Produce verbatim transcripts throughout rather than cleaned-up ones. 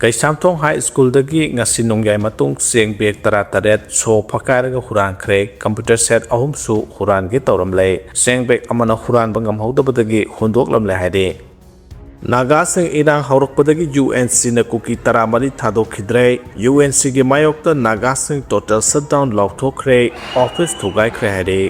ꯀꯩꯁꯥꯝꯊꯣꯡ ꯍꯥꯏ ꯁ꯭ꯀꯨꯜꯗꯒꯤ ꯉꯁꯤ ꯅꯣꯡꯌꯥꯏ ꯃꯇꯨꯡ ꯆꯦꯡ ꯕꯦꯒ ꯇꯔꯥꯇꯔꯦꯠ ꯁꯣ ꯐꯛꯀꯥꯏꯔꯒ ꯍꯨꯔꯥꯟꯈ꯭ꯔꯦ꯫ Computer set ꯑꯍꯨꯝꯁꯨ ꯍꯨꯔꯥꯟꯒꯦ ꯇꯧꯔꯝꯂꯦ꯫ ꯆꯦꯡ ꯕꯦꯒ ꯑꯃꯅ ꯍꯨꯔꯥꯟꯕ ꯉꯝꯍꯧꯗꯕꯗꯒꯤ ꯍꯨꯟꯗꯣꯛꯂꯝꯂꯦ ꯍꯥꯏꯔꯤ꯫ ꯅꯥꯒꯥꯁꯤꯡ ꯏꯔꯥꯡ ꯍꯧꯔꯛꯄꯗꯒꯤ ꯌꯨ ꯑꯦꯟ ꯁꯤꯅ ꯀꯨꯀꯤ ꯇꯔꯥꯃꯔꯤ ꯊꯥꯗꯣꯛꯈꯤꯗ꯭ꯔꯦ꯫ ꯌꯨ ꯑꯦꯟ ꯁꯤꯒꯤ ꯃꯥꯌꯣꯛꯇ ꯅꯥꯒꯥꯁꯤꯡ ꯇꯣꯇꯦꯜ ꯁꯠꯗꯥꯎꯟ ꯂꯥꯎꯊꯣꯛꯈ꯭ꯔꯦ, ꯑꯣꯐꯤꯁ ꯊꯨꯒꯥꯏꯈ꯭ꯔꯦ ꯍꯥꯏꯔꯤ꯫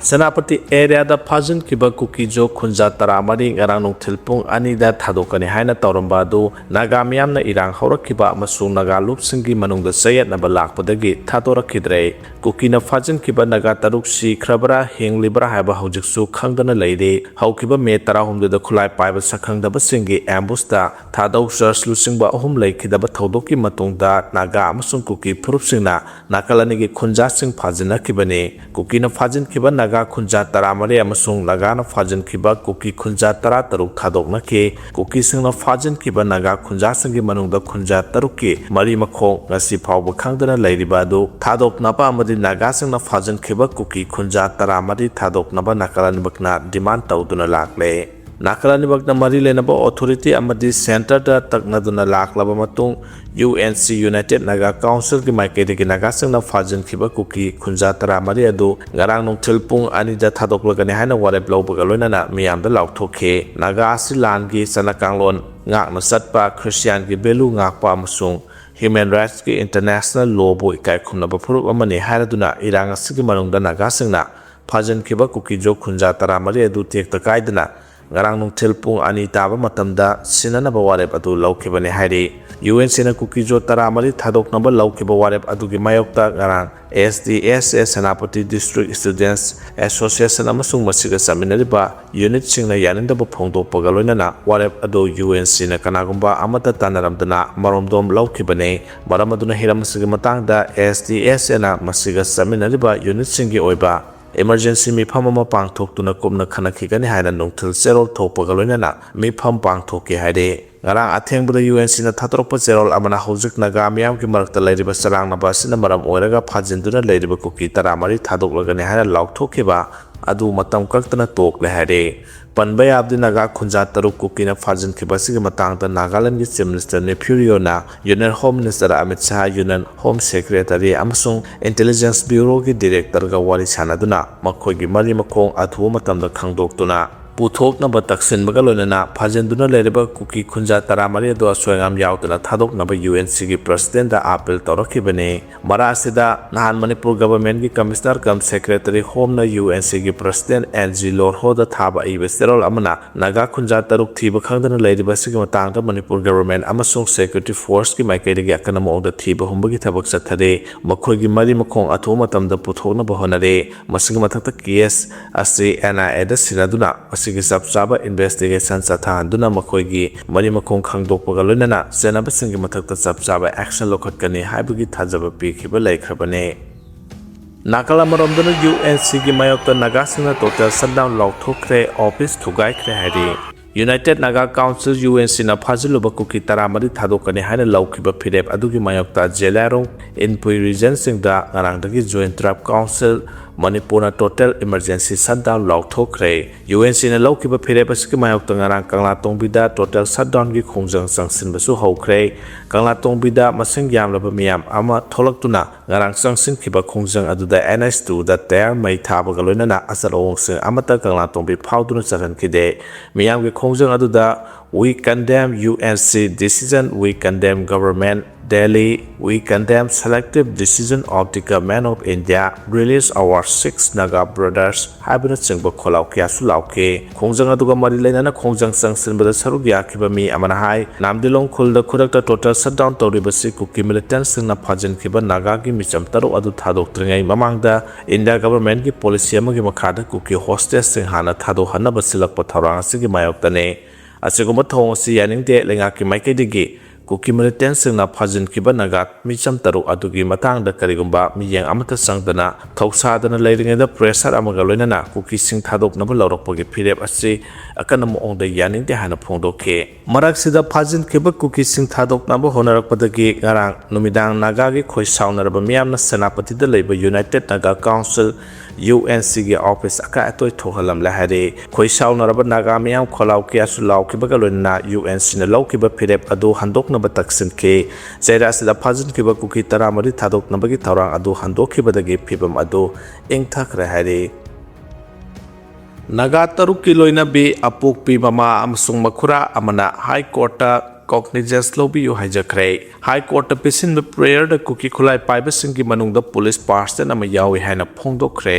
ꯁꯦꯅꯥꯄꯇꯤ ꯑꯦꯔꯤꯌꯥꯗ ꯐꯥꯖꯤꯟꯈꯤꯕ ꯀꯨꯀꯤꯖꯣ ꯈꯨꯟꯖꯥ ꯇꯔꯥꯃꯔꯤ ꯉꯔꯥꯡ ꯅꯨꯡꯊꯤꯜ ꯄꯨꯡ ꯑꯅꯤꯗ ꯊꯥꯗꯣꯛꯀꯅꯤ ꯍꯥꯏꯅ ꯇꯧꯔꯝꯕ ꯑꯗꯨ ꯅꯥꯒꯥ ꯃꯤꯌꯥꯝꯅ ꯏꯔꯥꯡ ꯍꯧꯔꯛꯈꯤꯕ ꯑꯃꯁꯨꯡ ꯅꯥꯒꯥ ꯂꯨꯞꯁꯤꯡꯒꯤ ꯃꯅꯨꯡꯗ ꯆꯌꯦꯠꯅꯕ ꯂꯥꯛꯄꯗꯒꯤ ꯊꯥꯗꯣꯔꯛꯈꯤꯗ꯭ꯔꯦ꯫ ꯀꯨꯀꯤꯅ ꯐꯥꯖꯤꯟꯈꯤꯕ ꯅꯥꯒꯥ ꯇꯔꯨꯛ ꯁꯤꯈ꯭ꯔꯕ꯭ꯔꯥ, ꯍꯤꯡꯂꯤꯕ꯭ꯔꯥ ꯍꯥꯏꯕ ꯍꯧꯖꯤꯛꯁꯨ ꯈꯪꯗꯅ ꯂꯩꯔꯤ꯫ ꯍꯧꯈꯤꯕ ꯃꯦ ꯇꯔꯥꯍꯨꯝꯗꯣꯏꯗ ꯈꯨꯠꯂꯥꯏ ꯄꯥꯏꯕ ꯁꯛꯈꯪꯗꯕꯁꯤꯡꯒꯤ ꯑꯦꯝꯕꯨꯁꯇ ꯊꯥꯗꯧ ꯆꯔꯆ ꯂꯨꯆꯤꯡꯕ ꯑꯍꯨꯝ ꯂꯩꯈꯤꯗꯕ ꯊꯧꯗꯣꯛꯀꯤ ꯃꯇꯨꯡꯗ ꯅꯥꯒꯥ ꯑꯃꯁꯨꯡ ꯀꯨꯀꯤ ꯐꯨꯔꯨꯞꯁꯤꯡꯅ ꯅꯥꯀꯜ ꯑꯅꯤꯒꯤ ꯈꯨꯟꯖꯥꯁꯤꯡ ꯐꯥꯖꯤꯟꯅꯈꯤꯕꯅꯤ꯫ ꯀꯨꯀꯤꯅ ꯐꯥꯖꯤꯟꯈꯤꯕ ꯅꯥꯒꯥ ꯈꯨꯟꯖꯥ ꯇꯔꯥꯃꯔꯤ ꯑꯃꯁꯨꯡ ꯅꯥꯒꯥꯅ ꯐꯥꯖꯤꯟꯈꯤꯕ ꯀꯨꯀꯤ ꯈꯨꯟꯖꯥ ꯇꯔꯥꯇꯔꯨꯛ ꯊꯥꯗꯣꯛꯅꯈꯤ꯫ ꯀꯨꯀꯤꯁꯤꯡꯅ ꯐꯥꯖꯤꯟꯈꯤꯕ ꯅꯥꯒꯥ ꯈꯨꯟꯖꯥꯁꯤꯡꯒꯤ ꯃꯅꯨꯡꯗ ꯈꯨꯟꯖꯥ ꯇꯔꯨꯛꯀꯤ ꯃꯔꯤ ꯃꯈꯣꯡ ꯉꯁꯤ ꯐꯥꯎꯕ ꯈꯪꯗꯅ ꯂꯩꯔꯤꯕ ꯑꯗꯨ ꯊꯥꯗꯣꯛꯅꯕ ꯑꯃꯗꯤ ꯅꯥꯒꯥꯁꯤꯡꯅ ꯐꯥꯖꯤꯟꯈꯤꯕ ꯀꯨꯀꯤ ꯈꯨꯟꯖꯥ ꯇꯔꯥꯃꯔꯤ ꯊꯥꯗꯣꯛꯅꯕ ꯅꯥꯀꯜ ꯑꯅꯤꯃꯛꯅ ꯗꯤꯃꯥꯟ ꯇꯧꯗꯨꯅ ꯂꯥꯛꯂꯦ꯫ ꯅꯥꯀꯜ ꯑꯅꯤꯃꯛꯅ ꯃꯔꯤ ꯂꯩꯅꯕ ꯑꯣꯊꯣꯔꯤꯇꯤ ꯑꯃꯗꯤ ꯁꯦꯟꯇꯔꯗ ꯇꯛꯅꯗꯨꯅ ꯂꯥꯛꯂꯕ ꯃꯇꯨꯡ, U N C United Naga Councilꯒꯤ ꯃꯥꯏꯀꯩꯗꯒꯤ ꯅꯥꯒꯥꯁꯤꯡꯅ ꯐꯥꯖꯤꯟꯈꯤꯕ ꯀꯨꯀꯤ ꯈꯨꯟꯖꯥ ꯇꯔꯥꯃꯔꯤ ꯑꯗꯨ ꯉꯔꯥꯡ ꯅꯨꯡꯊꯤꯜ ꯄꯨꯡ ꯑꯅꯤꯗ ꯊꯥꯗꯣꯛꯂꯒꯅꯤ ꯍꯥꯏꯅ ꯋꯥꯔꯦꯞ ꯂꯧꯕꯒ ꯂꯣꯏꯅꯅ ꯃꯤꯌꯥꯝꯗ ꯂꯥꯎꯊꯣꯛꯈꯤ꯫ ꯅꯥꯒꯥ ꯑꯁꯤ ꯂꯥꯟꯒꯤ ꯆꯠꯅ ꯀꯥꯡꯂꯣꯟ ꯉꯥꯛꯅ ꯆꯠꯄ ꯈ꯭ꯔꯤꯁꯇꯤꯌꯥꯟꯒꯤ value ꯉꯥꯛꯄ ꯑꯃꯁꯨꯡ human rightsꯀꯤ international lawꯕꯨ ꯏꯀꯥꯏ ꯈꯨꯝꯅꯕ ꯐꯨꯔꯨꯞ ꯑꯃꯅꯤ ꯍꯥꯏꯔꯗꯨꯅ ꯏꯔꯥꯡ ꯑꯁꯤꯒꯤ ꯃꯅꯨꯡꯗ ꯅꯥꯒꯥꯁꯤꯡꯅ ꯐꯥꯖꯤꯟꯈꯤꯕ ꯀꯨꯀꯤꯖꯣ ꯈꯨꯟꯖꯥ ꯇꯔꯥꯃꯔꯤ ꯑꯗꯨ ꯇꯦꯛꯇ ꯀꯥꯏꯗꯅ ꯉꯔꯥꯡ ꯅꯨꯡꯊꯤꯜ ꯄꯨꯡ ꯑꯅꯤ ꯇꯥꯕ ꯃꯇꯝꯗ ꯁꯤꯟꯅꯅꯕ ꯋꯥꯔꯦꯞ ꯑꯗꯨ ꯂꯧꯈꯤꯕꯅꯤ ꯍꯥꯏꯔꯤ꯫ ꯌꯨ ꯑꯦꯟ ꯁꯤꯅ ꯀꯨꯀꯤꯖꯣ ꯇꯔꯥꯃꯔꯤ ꯊꯥꯗꯣꯛꯅꯕ ꯂꯧꯈꯤꯕ ꯋꯥꯔꯦꯞ ꯑꯗꯨꯒꯤ ꯃꯥꯌꯣꯛꯇ ꯉꯔꯥꯡ ꯑꯦꯁ ꯗꯤ ꯑꯦꯁ ꯑꯦ ꯁꯦꯅꯥꯄꯇꯤ District Students Association ꯑꯃꯁꯨꯡ ꯃꯁꯤꯒ ꯆꯠꯃꯤꯟꯅꯔꯤꯕ unitꯁꯤꯡꯅ ꯌꯥꯅꯤꯡꯗꯕ ꯐꯣꯡꯗꯣꯛꯄꯒ ꯂꯣꯏꯅꯅ ꯋꯥꯔꯦꯞ ꯑꯗꯨ ꯌꯨ ꯑꯦꯟ ꯁꯤꯅ ꯀꯅꯥꯒꯨꯝꯕ ꯑꯃꯠꯇ ꯇꯥꯟꯅꯔꯝꯗꯅ ꯃꯔꯣꯝꯗꯣꯝ ꯂꯧꯈꯤꯕꯅꯤ꯫ ꯃꯔꯝ ꯑꯗꯨꯅ ꯍꯤꯔꯝ ꯑꯁꯤꯒꯤ ꯃꯇꯥꯡꯗ ꯑꯦꯁ ꯗꯤ ꯑꯦꯁ ꯑꯦꯅ ꯃꯁꯤꯒ ꯆꯠꯃꯤꯟꯅꯔꯤꯕ unitꯁꯤꯡꯒꯤ ꯑꯣꯏꯕ emergency ꯃꯤꯐꯝ ꯑꯃ ꯄꯥꯡꯊꯣꯛꯇꯨꯅ ꯀꯨꯞꯅ ꯈꯟꯅꯈꯤꯒꯅꯤ ꯍꯥꯏꯅ ꯅꯨꯡꯊꯤꯜ ꯆꯦꯔꯣꯜ ꯊꯣꯛꯄꯒ ꯂꯣꯏꯅꯅ ꯃꯤꯐꯝ ꯄꯥꯡꯊꯣꯛꯀꯦ ꯍꯥꯏꯔꯤ꯫ ꯉꯔꯥꯡ ꯑꯊꯦꯡꯕꯗ ꯌꯨ ꯑꯦꯟ ꯁꯤꯅ ꯊꯥꯗꯣꯔꯛꯄ ꯆꯦꯔꯣꯜ ꯑꯃꯅ ꯍꯧꯖꯤꯛ ꯅꯥꯒꯥ ꯃꯤꯌꯥꯝꯒꯤ ꯃꯔꯛꯇ ꯂꯩꯔꯤꯕ ꯆꯔꯥꯡꯅꯕ ꯑꯁꯤꯅ ꯃꯔꯝ ꯑꯣꯏꯔꯒ ꯐꯥꯖꯤꯟꯗꯨꯅ ꯂꯩꯔꯤꯕ ꯀꯨꯀꯤ ꯇꯔꯥꯃꯔꯤ ꯊꯥꯗꯣꯛꯂꯒꯅꯤ ꯍꯥꯏꯅ ꯂꯥꯎꯊꯣꯛꯈꯤꯕ ꯑꯗꯨ ꯃꯇꯝ ꯀꯛꯇꯅ ꯇꯣꯛꯂꯦ ꯍꯥꯏꯔꯦ꯫ ꯄꯟꯕ ꯌꯥꯕꯗꯤ, ꯅꯥꯒꯥ ꯈꯨꯟꯖꯥ ꯇꯔꯨꯛ ꯀꯨꯀꯤꯅ ꯐꯥꯖꯤꯟꯈꯤꯕ ꯑꯁꯤꯒꯤ ꯃꯇꯥꯡꯗ ꯅꯥꯒꯥꯂꯦꯟꯒꯤ Chief Minister Neiphiu Rio ꯅ Union Home Minister Amit Shah, Union Home Secretary ꯑꯃꯁꯨꯡ Intelligence Bureau ꯒꯤ Director ꯒ ꯋꯥꯔꯤ ꯁꯥꯟꯅꯗꯨꯅ ꯃꯈꯣꯏꯒꯤ ꯃꯔꯤ ꯃꯈꯣꯡ ꯑꯊꯨꯕ ꯃꯇꯝꯗ ꯈꯪꯗꯣꯛꯇꯨꯅ ꯄꯨꯊꯣꯛꯅꯕ ꯇꯛꯁꯤꯟꯕꯒ ꯂꯣꯏꯅꯅ ꯐꯥꯖꯤꯟꯗꯨꯅ ꯂꯩꯔꯤꯕ ꯀꯨꯀꯤ ꯈꯨꯟꯖꯥ ꯇꯔꯥꯃꯔꯤ ꯑꯗꯨ ꯑꯁꯣꯏ ꯑꯉꯥꯝ ꯌꯥꯎꯗꯅ ꯊꯥꯗꯣꯛꯅꯕ U N C ꯒꯤ President ꯗ appeal ꯇꯧꯔꯛꯈꯤꯕꯅꯤ꯫ ꯃꯔꯛ ꯑꯁꯤꯗ ꯅꯍꯥꯟ ꯃꯅꯤꯄꯨꯔ Government ꯀꯤ Commissioner cum Secretary Home ꯅ U N C ꯒꯤ President N G Lorho ꯗ ꯊꯥꯕ ꯑꯏꯕ ꯆꯦꯔꯣꯜ ꯑꯃꯅ ꯅꯥꯒꯥ ꯈꯨꯟꯖꯥ ꯇꯔꯨꯛ ꯊꯤꯕ ꯈꯪꯗꯅ ꯂꯩꯔꯤꯕ ꯑꯁꯤꯒꯤ ꯃꯇꯥꯡꯗ ꯃꯅꯤꯄꯨꯔ Government ꯑꯃꯁꯨꯡ Security Force ꯀꯤ ꯃꯥꯏꯀꯩꯗꯒꯤ ꯑꯀꯟꯕ ꯃꯑꯣꯡꯗ ꯊꯤꯕ ꯍꯨꯝꯕꯒꯤ ꯊꯕꯛ ꯆꯠꯊꯔꯦ꯫ ꯃꯈꯣꯏꯒꯤ ꯃꯔꯤ ꯃꯈꯣꯡ ꯑꯊꯨꯕ ꯃꯇꯝꯗ ꯄꯨꯊꯣꯛꯅꯕ ꯍꯣꯠꯅꯔꯦ꯫ ꯃꯁꯤꯒꯤ ꯃꯊꯛꯇ case ꯑꯁꯤ N I A ꯗ ꯁꯤꯟꯅꯗꯨꯅ ꯃꯁꯤꯒꯤ ꯆꯞ ꯆꯥꯕ investigation ꯆꯠꯊꯍꯟꯗꯨꯅ ꯃꯈꯣꯏꯒꯤ ꯃꯔꯤ ꯃꯈꯣꯡ ꯈꯪꯗꯣꯛꯄꯒ ꯂꯣꯏꯅꯅ ꯆꯦꯟꯅꯕꯁꯤꯡꯒꯤ ꯃꯊꯛꯇ ꯆꯞ ꯆꯥꯕ action ꯂꯧꯈꯠꯀꯅꯤ ꯍꯥꯏꯕꯒꯤ ꯊꯥꯖꯕ ꯄꯤꯈꯤꯕ ꯂꯩꯈ꯭ꯔꯕꯅꯤ꯫ ꯅꯥꯀꯜ ꯑꯃꯔꯣꯝꯗꯅ U N C ꯒꯤ ꯃꯥꯌꯣꯛꯇ ꯅꯥꯒꯥꯁꯤꯡꯅ total shutdown ꯂꯥꯎꯊꯣꯛꯈ꯭ꯔꯦ, office ꯊꯨꯒꯥꯏꯈ꯭ꯔꯦ ꯍꯥꯏꯔꯤ꯫ United Naga Council, U N C ꯅ ꯐꯥꯖꯤꯜꯂꯨꯕ ꯀꯨꯀꯤ ꯇꯔꯥꯃꯔꯤ ꯊꯥꯗꯣꯛꯀꯅꯤ ꯍꯥꯏꯅ ꯂꯧꯈꯤꯕ ꯐꯤꯔꯦꯞ ꯑꯗꯨꯒꯤ ꯃꯥꯌꯣꯛꯇ ꯖꯦꯂꯥꯏꯔꯣꯡ, ꯏꯟꯄꯨꯏ regionꯁꯤꯡꯗ ꯉꯔꯥꯡꯗꯒꯤ Joint Tribal Council ꯃꯅꯤꯄꯨꯔꯅ total emergency shutdown ꯂꯥꯎꯊꯣꯛꯈ꯭ꯔꯦ꯫ U N C ꯅ ꯂꯧꯈꯤꯕ ꯐꯤꯔꯦꯞ ꯑꯁꯤꯒꯤ ꯃꯥꯌꯣꯛꯇ ꯉꯔꯥꯡ ꯀꯪꯂꯥꯇꯣꯡꯕꯤꯗ total shutdownꯒꯤ ꯈꯣꯡꯖꯪ ꯆꯪꯁꯤꯟꯕꯁꯨ ꯍꯧꯈ꯭ꯔꯦ꯫ ꯀꯪꯂꯥꯇꯣꯡꯕꯤꯗ ꯃꯁꯤꯡ ꯌꯥꯝꯂꯕ ꯃꯤꯌꯥꯝ ꯑꯃ ꯊꯣꯛꯂꯛꯇꯨꯅ ꯉꯔꯥꯡ ꯆꯪꯁꯤꯟꯈꯤꯕ ꯈꯣꯡꯖꯪ ꯑꯗꯨꯗ N H two ꯗ tyre ꯃꯩ ꯊꯥꯕꯒ ꯂꯣꯏꯅꯅ ꯑꯆꯠ ꯑꯋꯣꯡꯁꯤꯡ ꯑꯃꯠꯇ ꯀꯪꯂꯥꯇꯣꯡꯕꯤ ꯐꯥꯎꯗꯨꯅ ꯆꯠꯍꯟꯈꯤꯗꯦ꯫ ꯃꯤꯌꯥꯝꯒꯤ ꯈꯣꯡꯖꯪ ꯑꯗꯨꯗ "We condemn U N C decision, we condemn government, Delhi, we condemn selective decision of the Government of India, release our six Naga brothers" ꯍꯥꯏꯕꯅꯆꯤꯡꯕ ꯈꯣꯜꯂꯥꯎ ꯀꯌꯥꯁꯨ ꯂꯥꯎꯈꯤ꯫ ꯈꯣꯡꯖꯪ ꯑꯗꯨꯒ ꯃꯔꯤ ꯂꯩꯅꯅ ꯈꯣꯡꯖꯪ ꯆꯪꯁꯤꯟꯕꯗ ꯁꯔꯨꯛ ꯌꯥꯈꯤꯕ ꯃꯤ ꯑꯃꯅ ꯍꯥꯏ, ꯅꯥꯝꯗꯤꯂꯣꯡ ꯈꯨꯜꯗ ꯈꯨꯗꯛꯇ total shutdown ꯇꯧꯔꯤꯕꯁꯤ ꯀꯨꯀꯤ militantꯁꯤꯡꯅ ꯐꯥꯖꯤꯟꯈꯤꯕ ꯅꯥꯒꯥꯒꯤ ꯃꯤꯆꯝ ꯇꯔꯨꯛ ꯑꯗꯨ ꯊꯥꯗꯣꯛꯇ꯭ꯔꯤꯉꯩ ꯃꯃꯥꯡꯗ India Governmentꯀꯤ policy ꯑꯃꯒꯤ ꯃꯈꯥꯗ ꯀꯨꯀꯤ hostageꯁꯤꯡ ꯍꯥꯟꯅ ꯊꯥꯗꯣꯛꯍꯟꯅꯕ ꯁꯤꯜꯂꯛꯄ ꯊꯧꯔꯥꯡ ꯑꯁꯤꯒꯤ ꯃꯥꯌꯣꯛꯇꯅꯤ꯫ ꯑꯁꯤꯒꯨꯝꯕ ꯊꯧꯑꯣꯡ ꯑꯁꯤ ꯌꯥꯅꯤꯡꯗꯦ꯫ ꯂꯩꯉꯥꯛꯀꯤ ꯃꯥꯏꯀꯩꯗꯒꯤ ꯀꯨꯀꯤ ꯃꯤꯂꯤꯇꯦꯟꯁꯤꯡꯅ ꯐꯥꯖꯤꯟꯈꯤꯕ ꯅꯥꯒꯥ ꯃꯤꯆꯝ ꯇꯔꯨꯛ ꯑꯗꯨꯒꯤ ꯃꯇꯥꯡꯗ ꯀꯔꯤꯒꯨꯝꯕ ꯃꯤꯠꯌꯦꯡ ꯑꯃꯠꯇ ꯆꯪꯗꯅ ꯊꯧꯁꯥꯗꯅ ꯂꯩꯔꯤꯉꯩꯗ ꯄ꯭ꯔꯦꯁꯔ ꯑꯃꯒ ꯂꯣꯏꯅꯅ ꯀꯨꯀꯤꯁꯤꯡ ꯊꯥꯗꯣꯛꯅꯕ ꯂꯧꯔꯛꯄꯒꯤ ꯐꯤꯔꯦꯞ ꯑꯁꯤ ꯑꯀꯟꯕ ꯃꯑꯣꯡꯗ ꯌꯥꯅꯤꯡꯗꯦ ꯍꯥꯏꯅ ꯐꯣꯡꯗꯣꯛꯈꯤ꯫ ꯃꯔꯛꯁꯤꯗ ꯐꯥꯖꯤꯟꯈꯤꯕ ꯀꯨꯀꯤꯁꯤꯡ ꯊꯥꯗꯣꯛꯅꯕ ꯍꯣꯠꯅꯔꯛꯄꯗꯒꯤ ꯉꯔꯥꯡ ꯅꯨꯃꯤꯗꯥꯡ ꯅꯥꯒꯥꯒꯤ ꯈꯣꯏ ꯁꯥꯎꯅꯔꯕ ꯃꯤꯌꯥꯝꯅ ꯁꯦꯅꯥꯄꯇꯤꯗ ꯂꯩꯕ united Naga council, U N ꯁꯤꯒꯤ ꯑꯣꯐꯤꯁ ꯑꯀꯥꯏ ꯑꯇꯣꯏ ꯊꯣꯛꯍꯜꯂꯝꯂꯦ ꯍꯥꯏꯔꯤ꯫ ꯈꯣꯏ ꯁꯥꯎꯅꯔꯕ ꯅꯥꯒꯥ ꯃꯤꯌꯥꯝ ꯈꯣꯜꯂꯥꯎ ꯀꯌꯥꯁꯨ ꯂꯥꯎꯈꯤꯕꯒ ꯂꯣꯏꯅꯅ ꯌꯨ ꯑꯦꯟ ꯁꯤꯅ ꯂꯧꯈꯤꯕ ꯐꯤꯔꯦꯞ ꯑꯗꯨ ꯍꯟꯗꯣꯛꯅꯕ ꯇꯛꯁꯤꯟꯈꯤ꯫ ꯆꯩꯔꯥ ꯑꯁꯤꯗ ꯐꯥꯖꯤꯟꯈꯤꯕ ꯀꯨꯀꯤ ꯇꯔꯥꯃꯔꯤ ꯊꯥꯗꯣꯛꯅꯕꯒꯤ ꯊꯧꯔꯥꯡ ꯑꯗꯨ ꯍꯟꯗꯣꯛꯈꯤꯕꯗꯒꯤ ꯐꯤꯕꯝ ꯑꯗꯨ ꯏꯪꯊꯈ꯭ꯔꯦ ꯍꯥꯏꯔꯤ꯫ ꯅꯥꯒꯥ ꯇꯔꯨꯛꯀꯤ ꯂꯣꯏꯅꯕꯤ ꯑꯄꯣꯛꯄꯤ ꯃꯃꯥ ꯑꯃꯁꯨꯡ ꯃꯈꯨꯔꯥ ꯑꯃꯅ ꯍꯥꯏ ꯀꯣꯔꯠꯇ ꯀꯣꯒꯅꯤꯖꯦꯟꯁ ꯂꯧꯕꯤꯌꯨ ꯍꯥꯏꯖꯈ꯭ꯔꯦ꯫ ꯍꯥꯏ ꯀꯣꯔꯠꯇ ꯄꯤꯁꯤꯟꯕ ꯄ꯭ꯔꯦꯌꯔꯗ ꯀꯨꯀꯤ ꯈꯨꯠꯂꯥꯏ ꯄꯥꯏꯕꯁꯤꯡꯒꯤ ꯃꯅꯨꯡꯗ ꯄꯨꯂꯤꯁ ꯄꯥꯔꯁꯟ ꯑꯃ ꯌꯥꯎꯏ ꯍꯥꯏꯅ ꯐꯣꯡꯗꯣꯛꯈ꯭ꯔꯦ꯫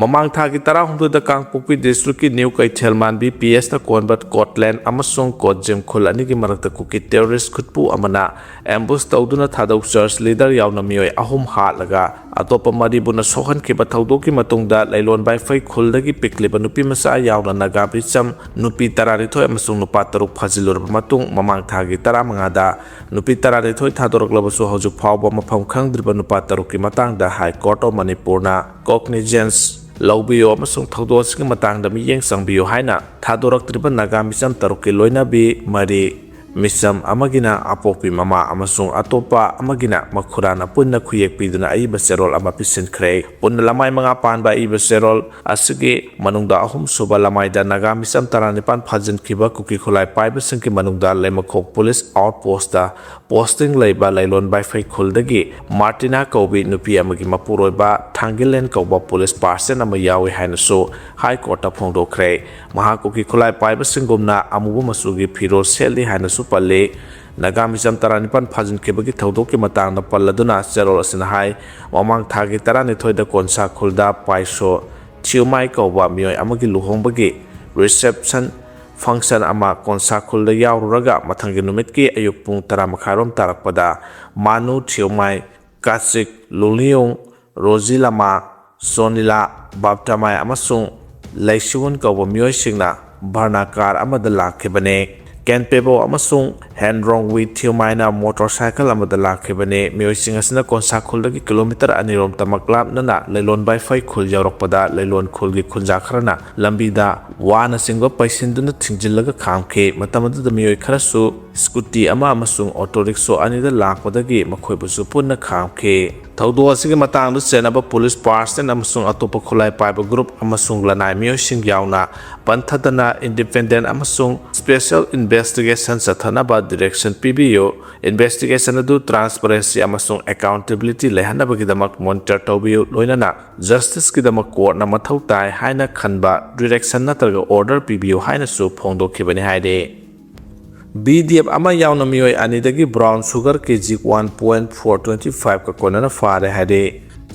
ꯃꯃꯥꯡ ꯊꯥꯒꯤ ꯇꯔꯥꯍꯨꯝꯗꯣꯏꯗ ꯀꯥꯡꯄꯣꯛꯄꯤ ꯗꯤꯁꯇ꯭ꯔꯤꯛꯀꯤ ꯅ꯭ꯌꯨ ꯀꯩꯊꯦꯜ ꯃꯥꯟꯕꯤ ꯄꯤ ꯑꯦꯁꯇ ꯀꯣꯟꯕ ꯀꯣꯠꯂꯦꯟ ꯑꯃꯁꯨꯡ ꯀꯣꯠꯖꯤꯝ ꯈꯨꯜ ꯑꯅꯤꯒꯤ ꯃꯔꯛꯇ ꯀꯨꯀꯤ ꯇꯦꯔꯣꯔꯤꯁ ꯈꯨꯠꯄꯨ ꯑꯃꯅ ꯑꯦꯝꯕꯨꯁ ꯇꯧꯗꯨꯅ ꯊꯥꯗꯧ ꯆꯔꯆ ꯂꯤꯗꯔ ꯌꯥꯎꯅ ꯃꯤꯑꯣꯏ ꯑꯍꯨꯝ ꯍꯥꯠꯂꯒ ꯑꯇꯣꯞꯄ ꯃꯔꯤꯕꯨꯅ ꯁꯣꯛꯍꯟꯈꯤꯕ ꯊꯧꯗꯣꯛꯀꯤ ꯃꯇꯨꯡꯗ ꯂꯩꯂꯣꯟ ꯕꯥꯏꯐꯩ ꯈꯨꯜꯗꯒꯤ ꯄꯤꯛꯂꯤꯕ ꯅꯨꯄꯤ ꯃꯆꯥ ꯌꯥꯎꯅ ꯅꯥꯒꯥ ꯃꯤꯆꯝ ꯅꯨꯄꯤ ꯇꯔꯥꯅꯤꯊꯣꯏ ꯑꯃꯁꯨꯡ ꯅꯨꯄꯥ ꯇꯔꯨꯛ ꯐꯥꯖꯤꯜꯂꯨꯔꯕ ꯃꯇꯨꯡ ꯃꯃꯥꯡ ꯊꯥꯒꯤ ꯇꯔꯥꯃꯉꯥꯗ ꯅꯨꯄꯤ ꯇꯔꯥꯅꯤꯊꯣꯏ ꯊꯥꯗꯣꯔꯛꯂꯕꯁꯨ ꯍꯧꯖꯤꯛ ꯐꯥꯎꯕ ꯃꯐꯝ ꯈꯪꯗ꯭ꯔꯤꯕ ꯅꯨꯄꯥ ꯇꯔꯨꯛꯀꯤ ꯃꯇꯥꯡꯗ High Court of ꯃꯅꯤꯄꯨꯔꯅ ꯀꯣꯒꯅꯤꯖꯦꯟꯁ ꯂꯧꯕꯤꯌꯨ ꯑꯃꯁꯨꯡ ꯊꯧꯗꯣꯛ ꯑꯁꯤꯒꯤ ꯃꯇꯥꯡꯗ ꯃꯤꯠꯌꯦꯡ ꯆꯪꯕꯤꯌꯨ ꯍꯥꯏꯅ ꯊꯥꯗꯣꯔꯛꯇ꯭ꯔꯤꯕ ꯅꯥꯒꯥ ꯃꯤꯆꯝ ꯇꯔꯨꯛꯀꯤ ꯂꯣꯏꯅꯕꯤ ꯃꯔꯤ, ꯃꯤꯆꯝ ꯑꯃꯒꯤꯅ ꯑꯄꯣꯛꯄꯤ ꯃꯃꯥ ꯑꯃꯁꯨꯡ ꯑꯇꯣꯞꯄ ꯑꯃꯒꯤꯅ ꯃꯈꯨꯔꯥꯅ ꯄꯨꯟꯅ ꯈꯨꯌꯦꯛ ꯄꯤꯗꯨꯅ ꯑꯏꯕ ꯆꯦꯔꯣꯜ ꯑꯃ ꯄꯤꯁꯤꯟꯈ꯭ꯔꯦ꯫ ꯄꯨꯟꯅ ꯂꯃꯥꯏ ꯃꯉꯥ ꯄꯥꯟꯕ ꯑꯏꯕ ꯆꯦꯔꯣꯜ ꯑꯁꯤꯒꯤ ꯃꯅꯨꯡꯗ ꯑꯍꯨꯝꯁꯨꯕ ꯂꯃꯥꯏꯗ ꯅꯥꯒꯥ ꯃꯤꯆꯝ ꯇꯔꯥꯅꯤꯄꯥꯟ ꯐꯥꯖꯤꯟꯈꯤꯕ ꯀꯨꯀꯤ ꯈꯨꯠꯂꯥꯏ ꯄꯥꯏꯕꯁꯤꯡꯒꯤ ꯃꯅꯨꯡꯗ ꯂꯩꯃꯈꯣꯛ ꯄꯨꯂꯤꯁ ꯑꯥꯎꯠ ꯄꯣꯁꯇ ꯄꯣꯁꯇꯤꯡ ꯂꯩꯕ ꯂꯩꯂꯣꯟ ꯕꯥꯏꯐꯩ ꯈꯨꯜꯗꯒꯤ ꯃꯥꯔꯇꯤꯅꯥ ꯀꯧꯕꯤ ꯅꯨꯄꯤ ꯑꯃꯒꯤ ꯃꯄꯨꯔꯣꯏꯕ ꯊꯥꯡꯒꯤꯂꯦꯟ ꯀꯧꯕ ꯄꯨꯂꯤꯁ ꯄꯥꯔꯁꯟ ꯑꯃ ꯌꯥꯎꯏ ꯍꯥꯏꯅꯁꯨ ꯍꯥꯏ ꯀꯣꯔꯠꯇ ꯐꯣꯡꯗꯣꯛꯈ꯭ꯔꯦ꯫ ꯃꯍꯥꯛ ꯀꯨꯀꯤ ꯈꯨꯠꯂꯥꯏ ꯄꯥꯏꯕꯁꯤꯡꯒꯨꯝꯅ ꯑꯃꯨꯕ ꯃꯆꯨꯒꯤ ꯐꯤꯔꯣꯜ ꯁꯦꯠꯂꯤ ꯍꯥꯏꯅꯁꯨ ꯄꯜꯂꯤ꯫ ꯅꯥꯒꯥ ꯃꯤꯆꯝ ꯇꯔꯥꯅꯤꯄꯥꯟ ꯐꯥꯖꯤꯟꯈꯤꯕꯒꯤ ꯊꯧꯗꯣꯛꯀꯤ ꯃꯇꯥꯡꯗ ꯄꯜꯂꯗꯨꯅ ꯆꯦꯔꯣꯜ ꯑꯁꯤꯅ ꯍꯥꯏ, ꯃꯃꯥꯡ ꯊꯥꯒꯤ ꯇꯔꯥꯅꯤꯊꯣꯏꯗ ꯀꯣꯟꯁꯥ ꯈꯨꯜꯗ ꯄꯥꯏꯁꯣ ꯊꯤꯌꯨꯃꯥꯏ ꯀꯧꯕ ꯃꯤꯑꯣꯏ ꯑꯃꯒꯤ ꯂꯨꯍꯣꯡꯕꯒꯤ ꯔꯤꯁꯦꯞꯁꯟ ꯐꯪꯁꯟ ꯑꯃ ꯀꯣꯟꯁꯥ ꯈꯨꯜꯗ ꯌꯥꯎꯔꯨꯔꯒ ꯃꯊꯪꯒꯤ ꯅꯨꯃꯤꯠꯀꯤ ꯑꯌꯨꯛ ꯄꯨꯡ ꯇꯔꯥ ꯃꯈꯥꯏꯔꯣꯝ ꯇꯥꯔꯛꯄꯗ ꯃꯥꯅꯨ ꯊꯤꯌꯨꯃꯥꯏ, ꯀꯥꯆꯤꯛ ꯂꯨꯂꯤꯌꯣꯡ, ꯔꯣꯖꯤꯂꯥꯃꯥ, ꯁꯣꯅꯤꯂꯥ, ꯕꯥꯞꯇꯥꯃꯥꯏ ꯑꯃꯁꯨꯡ ꯂꯩꯁꯤꯋꯨꯟ ꯀꯧꯕ ꯃꯤꯑꯣꯏꯁꯤꯡꯅ ꯚꯔꯅꯥ ꯀꯥꯔ ꯑꯃꯗ ꯂꯥꯛꯈꯤꯕꯅꯤ꯫ ꯀꯦꯟꯄꯦꯕꯣ ꯑꯃꯁꯨꯡ ꯍꯦꯟꯔꯣꯡ ꯋꯤ ꯊꯤꯎꯃꯥꯏꯅ ꯃꯣꯇꯣꯔ ꯁꯥꯏꯀꯜ ꯑꯃꯗ ꯂꯥꯛꯈꯤꯕꯅꯤ꯫ ꯃꯤꯑꯣꯏꯁꯤꯡ ꯑꯁꯤꯅ ꯀꯣꯟꯁꯥ ꯈꯨꯜꯗꯒꯤ ꯀꯤꯂꯣꯃꯤꯇꯔ ꯑꯅꯤꯔꯣꯝ ꯇꯃꯛ ꯂꯥꯞꯅꯅ ꯂꯩꯂꯣꯟ ꯕꯥꯏꯐꯩ ꯈꯨꯜ ꯌꯧꯔꯛꯄꯗ ꯂꯩꯂꯣꯟ ꯈꯨꯜꯒꯤ ꯈꯨꯟꯖꯥ ꯈꯔꯅ ꯂꯝꯕꯤꯗ ꯋꯥꯅꯆꯤꯡꯕ ꯄꯩꯁꯤꯟꯗꯨꯅ ꯊꯤꯡꯖꯤꯜꯂꯒ ꯈꯥꯝꯈꯤ꯫ ꯃꯇꯝ ꯑꯗꯨꯗ ꯃꯤꯑꯣꯏ ꯈꯔꯁꯨ ꯁ꯭ꯀꯨꯇꯤ ꯑꯃ ꯑꯃꯁꯨꯡ ꯑꯣꯇꯣ ꯔꯤꯛꯁꯣ ꯑꯅꯤꯗ ꯂꯥꯛꯄꯗꯒꯤ ꯃꯈꯣꯏꯕꯨꯁꯨ ꯄꯨꯟꯅ ꯈꯥꯝꯈꯤ꯫ ꯊꯧꯗꯣꯛ ꯑꯁꯤꯒꯤ ꯃꯇꯥꯡꯗ ꯆꯦꯟꯅꯕ ꯄꯨꯂꯤꯁ ꯄꯥꯔꯁꯟ ꯑꯃꯁꯨꯡ ꯑꯇꯣꯞꯄ ꯈꯨꯠꯂꯥꯏ ꯄꯥꯏꯕ ꯒ꯭ꯔꯨꯞ ꯑꯃꯁꯨꯡ ꯂꯅꯥꯏ ꯃꯤꯑꯣꯏꯁꯤꯡ ꯌꯥꯎꯅ ꯄꯟꯊꯗꯅ ꯏꯟꯗꯤꯄꯦꯟꯗꯦꯟ ꯑꯃꯁꯨꯡ ꯁ꯭ꯄꯦꯁꯦꯜ ꯏꯟꯚꯦꯁꯇꯤꯒꯦꯁꯟ ꯆꯠꯊꯅꯕ ꯗꯤꯔꯦꯛꯁꯟ ꯄꯤꯕꯤꯌꯨ꯫ ꯏꯟꯚꯦꯁꯇꯤꯒꯦꯁꯟ ꯑꯗꯨ ꯇ꯭ꯔꯥꯟꯁꯄꯔꯦꯟꯁꯤ ꯑꯃꯁꯨꯡ ꯑꯦꯀꯥꯎꯟꯇꯦꯕꯤꯂꯤꯇꯤ ꯂꯩꯍꯟꯅꯕꯒꯤꯗꯃꯛ ꯃꯣꯅꯤꯇꯔ ꯇꯧꯕꯤꯌꯨ, ꯂꯣꯏꯅꯅ ꯖꯁꯇꯤꯁꯀꯤꯗꯃꯛ ꯀꯣꯔꯠꯅ ꯃꯊꯧ ꯇꯥꯏ ꯍꯥꯏꯅ ꯈꯟꯕ ꯗꯤꯔꯦꯛꯁꯟ ꯅꯠꯇ꯭ꯔꯒ ꯑꯣꯔꯗꯔ ꯄꯤꯕꯤꯌꯨ ꯍꯥꯏꯅꯁꯨ ꯐꯣꯡꯗꯣꯛꯈꯤꯕꯅꯤ ꯍꯥꯏꯔꯤ꯫ ꯕꯤ ꯗꯤ ꯑꯦꯐ ꯑꯃ ꯌꯥꯎꯅ ꯃꯤꯑꯣꯏ ꯑꯅꯤꯗꯒꯤ brown sugar K G one point four twenty ꯐꯥꯏꯚꯀ ꯀꯣꯟꯅꯅ ꯐꯥꯔꯦ ꯍꯥꯏꯔꯤ꯫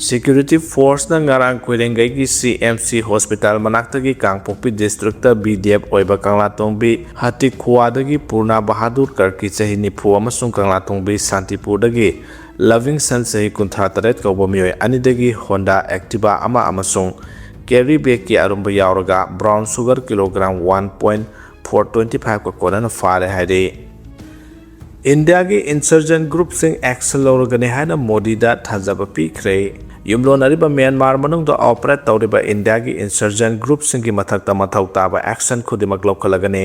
ꯁꯦꯀ꯭ꯌꯨꯔꯤꯇꯤ ꯐꯣꯔꯁꯅ ꯉꯔꯥꯡ ꯀꯣꯏꯔꯦꯡꯒꯩꯒꯤ ꯁꯤ ꯑꯦꯝ ꯁꯤ ꯍꯣꯁꯄꯤꯇꯥꯜ ꯃꯅꯥꯛꯇꯒꯤ ꯀꯥꯡꯄꯣꯛꯄꯤ ꯗꯤꯁꯇ꯭ꯔꯤꯛꯇ ꯕꯤ ꯗꯤ ꯑꯦꯐ ꯑꯣꯏꯕ ꯀꯪꯂꯥꯇꯣꯡꯕꯤ ꯍꯇꯤꯈꯨꯋꯥꯗꯒꯤ ꯄꯨꯔꯅꯥ ꯕꯍꯥꯗꯨꯔ ꯀꯔꯀꯤ ꯆꯍꯤ ꯅꯤꯐꯨ ꯑꯃꯁꯨꯡ ꯀꯪꯂꯥꯇꯣꯡꯕꯤ ꯁꯥꯟꯇꯤꯄꯨꯔꯗꯒꯤ ꯂꯚꯤꯡꯁꯟ ꯆꯍꯤ ꯀꯨꯟꯊ꯭ꯔꯥ ꯇꯔꯦꯠ ꯀꯧꯕ ꯃꯤꯑꯣꯏ ꯑꯅꯤꯗꯒꯤ ꯍꯣꯟꯗꯥ ꯑꯦꯛꯇꯤꯚꯥ ꯑꯃ ꯑꯃꯁꯨꯡ ꯀꯦꯔꯤ ꯕꯦꯒꯀꯤ ꯑꯔꯨꯝꯕ ꯌꯥꯎꯔꯒ brown sugar kilogram one point four twenty ꯐꯥꯏꯚꯀ ꯀꯣꯟꯅꯅ ꯐꯥꯔꯦ ꯍꯥꯏꯔꯤ꯫ ꯏꯟꯗꯤꯌꯥꯒꯤ ꯏꯟꯁꯔꯖꯦꯟ ꯒ꯭ꯔꯨꯞꯁꯤꯡ ꯑꯦꯛꯁꯟ ꯂꯧꯔꯒꯅꯤ ꯍꯥꯏꯅ ꯃꯣꯗꯤꯗ ꯊꯥꯖꯕ ꯄꯤꯈ꯭ꯔꯦ꯫ ꯌꯨꯝꯂꯣꯟꯅꯔꯤꯕ ꯃ꯭ꯌꯥꯟꯃꯥꯔ ꯃꯅꯨꯡꯗ ꯑꯣꯄꯔꯦꯠ ꯇꯧꯔꯤꯕ ꯏꯟꯗꯤꯌꯥꯒꯤ ꯏꯟꯁꯔꯖꯦꯟ ꯒ꯭ꯔꯨꯞꯁꯤꯡꯒꯤ ꯃꯊꯛꯇ ꯃꯊꯧ ꯇꯥꯕ ꯑꯦꯛꯁꯟ ꯈꯨꯗꯤꯡꯃꯛ ꯂꯧꯈꯠꯂꯒꯅꯤ꯫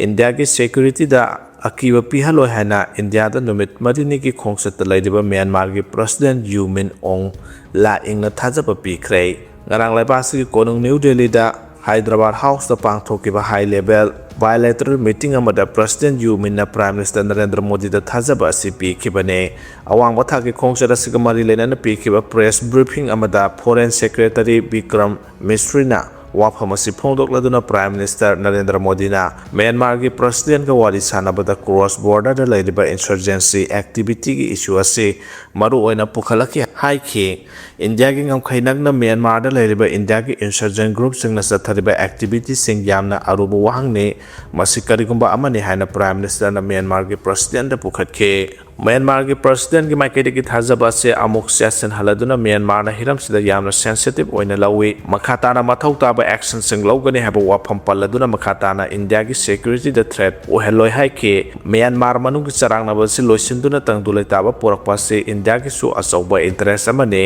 ꯏꯟꯗꯤꯌꯥꯒꯤ ꯁꯦꯀ꯭ꯌꯨꯔꯤꯇꯤꯗ ꯑꯀꯤꯕ ꯄꯤꯍꯜꯂꯣꯏ ꯍꯥꯏꯅ ꯏꯟꯗꯤꯌꯥꯗ ꯅꯨꯃꯤꯠ ꯃꯔꯤꯅꯤꯒꯤ ꯈꯣꯡꯆꯠꯇ ꯂꯩꯔꯤꯕ ꯃ꯭ꯌꯥꯟꯃꯥꯔꯒꯤ ꯄ꯭ꯔꯁꯤꯗꯦꯟ ꯌꯨ ꯃꯤꯟ ꯑꯣꯡ ꯂꯥꯏꯪꯅ ꯊꯥꯖꯕ ꯄꯤꯈ꯭ꯔꯦ꯫ ꯉꯔꯥꯡ ꯂꯩꯕꯥꯛ ꯑꯁꯤꯒꯤ ꯀꯣꯅꯨꯡ ꯅ꯭ꯌꯨ ꯗꯦꯜꯂꯤꯗ ꯍꯥꯏꯗ꯭ꯔꯕꯥꯗ ꯍꯥꯎꯁꯇ ꯄꯥꯡꯊꯣꯛꯈꯤꯕ ꯍꯥꯏ ꯂꯦꯚꯦꯜ ꯕꯥꯏꯂꯦꯇꯔꯦꯜ ꯃꯤꯇꯤꯡ ꯑꯃꯗ ꯄ꯭ꯔꯁꯤꯗꯦꯟ ꯌꯨ ꯃꯤꯟꯅ ꯄ꯭ꯔꯥꯏꯝ ꯃꯤꯅꯤꯁꯇꯔ ꯅꯔꯦꯟꯗ꯭ꯔ ꯃꯣꯗꯤꯗ ꯊꯥꯖꯕ ꯑꯁꯤ ꯄꯤꯈꯤꯕꯅꯤ꯫ ꯑꯋꯥꯡꯕ ꯊꯥꯛꯀꯤ ꯈꯣꯡꯆꯠ ꯑꯁꯤꯒ ꯃꯔꯤ ꯂꯩꯅꯅ ꯄꯤꯈꯤꯕ ꯄ꯭ꯔꯦꯁ ꯕ꯭ꯔꯤꯐꯤꯡ ꯑꯃꯗ ꯐꯣꯔꯦꯟ ꯁꯦꯀ꯭ꯔꯦꯇꯔꯤ ꯕꯤꯀ꯭ꯔꯝ ꯃꯤꯁ꯭ꯔꯤꯅ ꯋꯥꯐꯝ ꯑꯁꯤ ꯐꯣꯡꯗꯣꯛꯂꯗꯨꯅ ꯄ꯭ꯔꯥꯏꯝ ꯃꯤꯅꯤꯁꯇꯔ ꯅꯔꯦꯟꯗ꯭ꯔ ꯃꯣꯗꯤꯅ ꯃ꯭ꯌꯥꯟꯃꯥꯔꯒꯤ ꯄ꯭ꯔꯁꯤꯗꯦꯟꯒ ꯋꯥꯔꯤ ꯁꯥꯟꯅꯕꯗ ꯀ꯭ꯔꯣꯁ ꯕꯣꯔꯗꯔꯗ ꯂꯩꯔꯤꯕ ꯏꯟꯁꯔꯖꯦꯟꯁꯤ ꯑꯦꯛꯇꯤꯚꯤꯇꯤꯒꯤ ꯏꯁꯨ ꯑꯁꯤ ꯃꯔꯨꯑꯣꯏꯅ ꯄꯨꯈꯠꯂꯛꯈꯤ ꯍꯥꯏꯈꯤ꯫ ꯏꯟꯗꯤꯌꯥꯒꯤ ꯉꯝꯈꯩ ꯅꯛꯅ ꯃ꯭ꯌꯥꯟꯃꯥꯔꯗ ꯂꯩꯔꯤꯕ ꯏꯟꯗꯤꯌꯥꯒꯤ insurgent groupꯁꯤꯡꯅ ꯆꯠꯊꯔꯤꯕ activityꯁꯤꯡ ꯌꯥꯝꯅ ꯑꯔꯨꯕ ꯋꯥꯍꯪꯅꯤ꯫ ꯃꯁꯤ ꯀꯔꯤꯒꯨꯝꯕ ꯑꯃꯅꯤ ꯍꯥꯏꯅ Prime Ministerꯅ ꯃ꯭ꯌꯥꯟꯃꯥꯔꯒꯤ Presidentꯗ ꯄꯨꯈꯠꯈꯤ꯫ ꯃ꯭ꯌꯥꯟꯃꯥꯔꯒꯤ Presidentꯀꯤ ꯃꯥꯏꯀꯩꯗꯒꯤ ꯊꯥꯖꯕ ꯑꯁꯤ ꯑꯃꯨꯛ ꯆꯦꯠꯁꯤꯟꯍꯜꯂꯗꯨꯅ ꯃ꯭ꯌꯥꯟꯃꯥꯔꯅ ꯍꯤꯔꯝꯁꯤꯗ ꯌꯥꯝꯅ sensitive ꯑꯣꯏꯅ ꯂꯧꯏ꯫ ꯃꯈꯥ ꯇꯥꯅ ꯃꯊꯧ ꯇꯥꯕ actionꯁꯤꯡ ꯂꯧꯒꯅꯤ ꯍꯥꯏꯕ ꯋꯥꯐꯝ ꯄꯜꯂꯗꯨꯅ ꯃꯈꯥ ꯇꯥꯅ ꯏꯟꯗꯤꯌꯥꯒꯤ securityꯗ threat ꯑꯣꯏꯍꯜꯂꯣꯏ ꯍꯥꯏꯈꯤ꯫ ꯃ꯭ꯌꯥꯟꯃꯥꯔ ꯃꯅꯨꯡꯒꯤ ꯆꯔꯥꯡꯅꯕ ꯑꯁꯤ ꯂꯣꯏꯁꯤꯟꯗꯨꯅ ꯇꯪꯗꯨ ꯂꯩꯇꯥꯕ ꯄꯨꯔꯛꯄ ꯑꯁꯤ ꯏꯟꯗꯤꯌꯥꯒꯤꯁꯨ ꯑꯆꯧꯕ interest ꯑꯃꯅꯤ꯫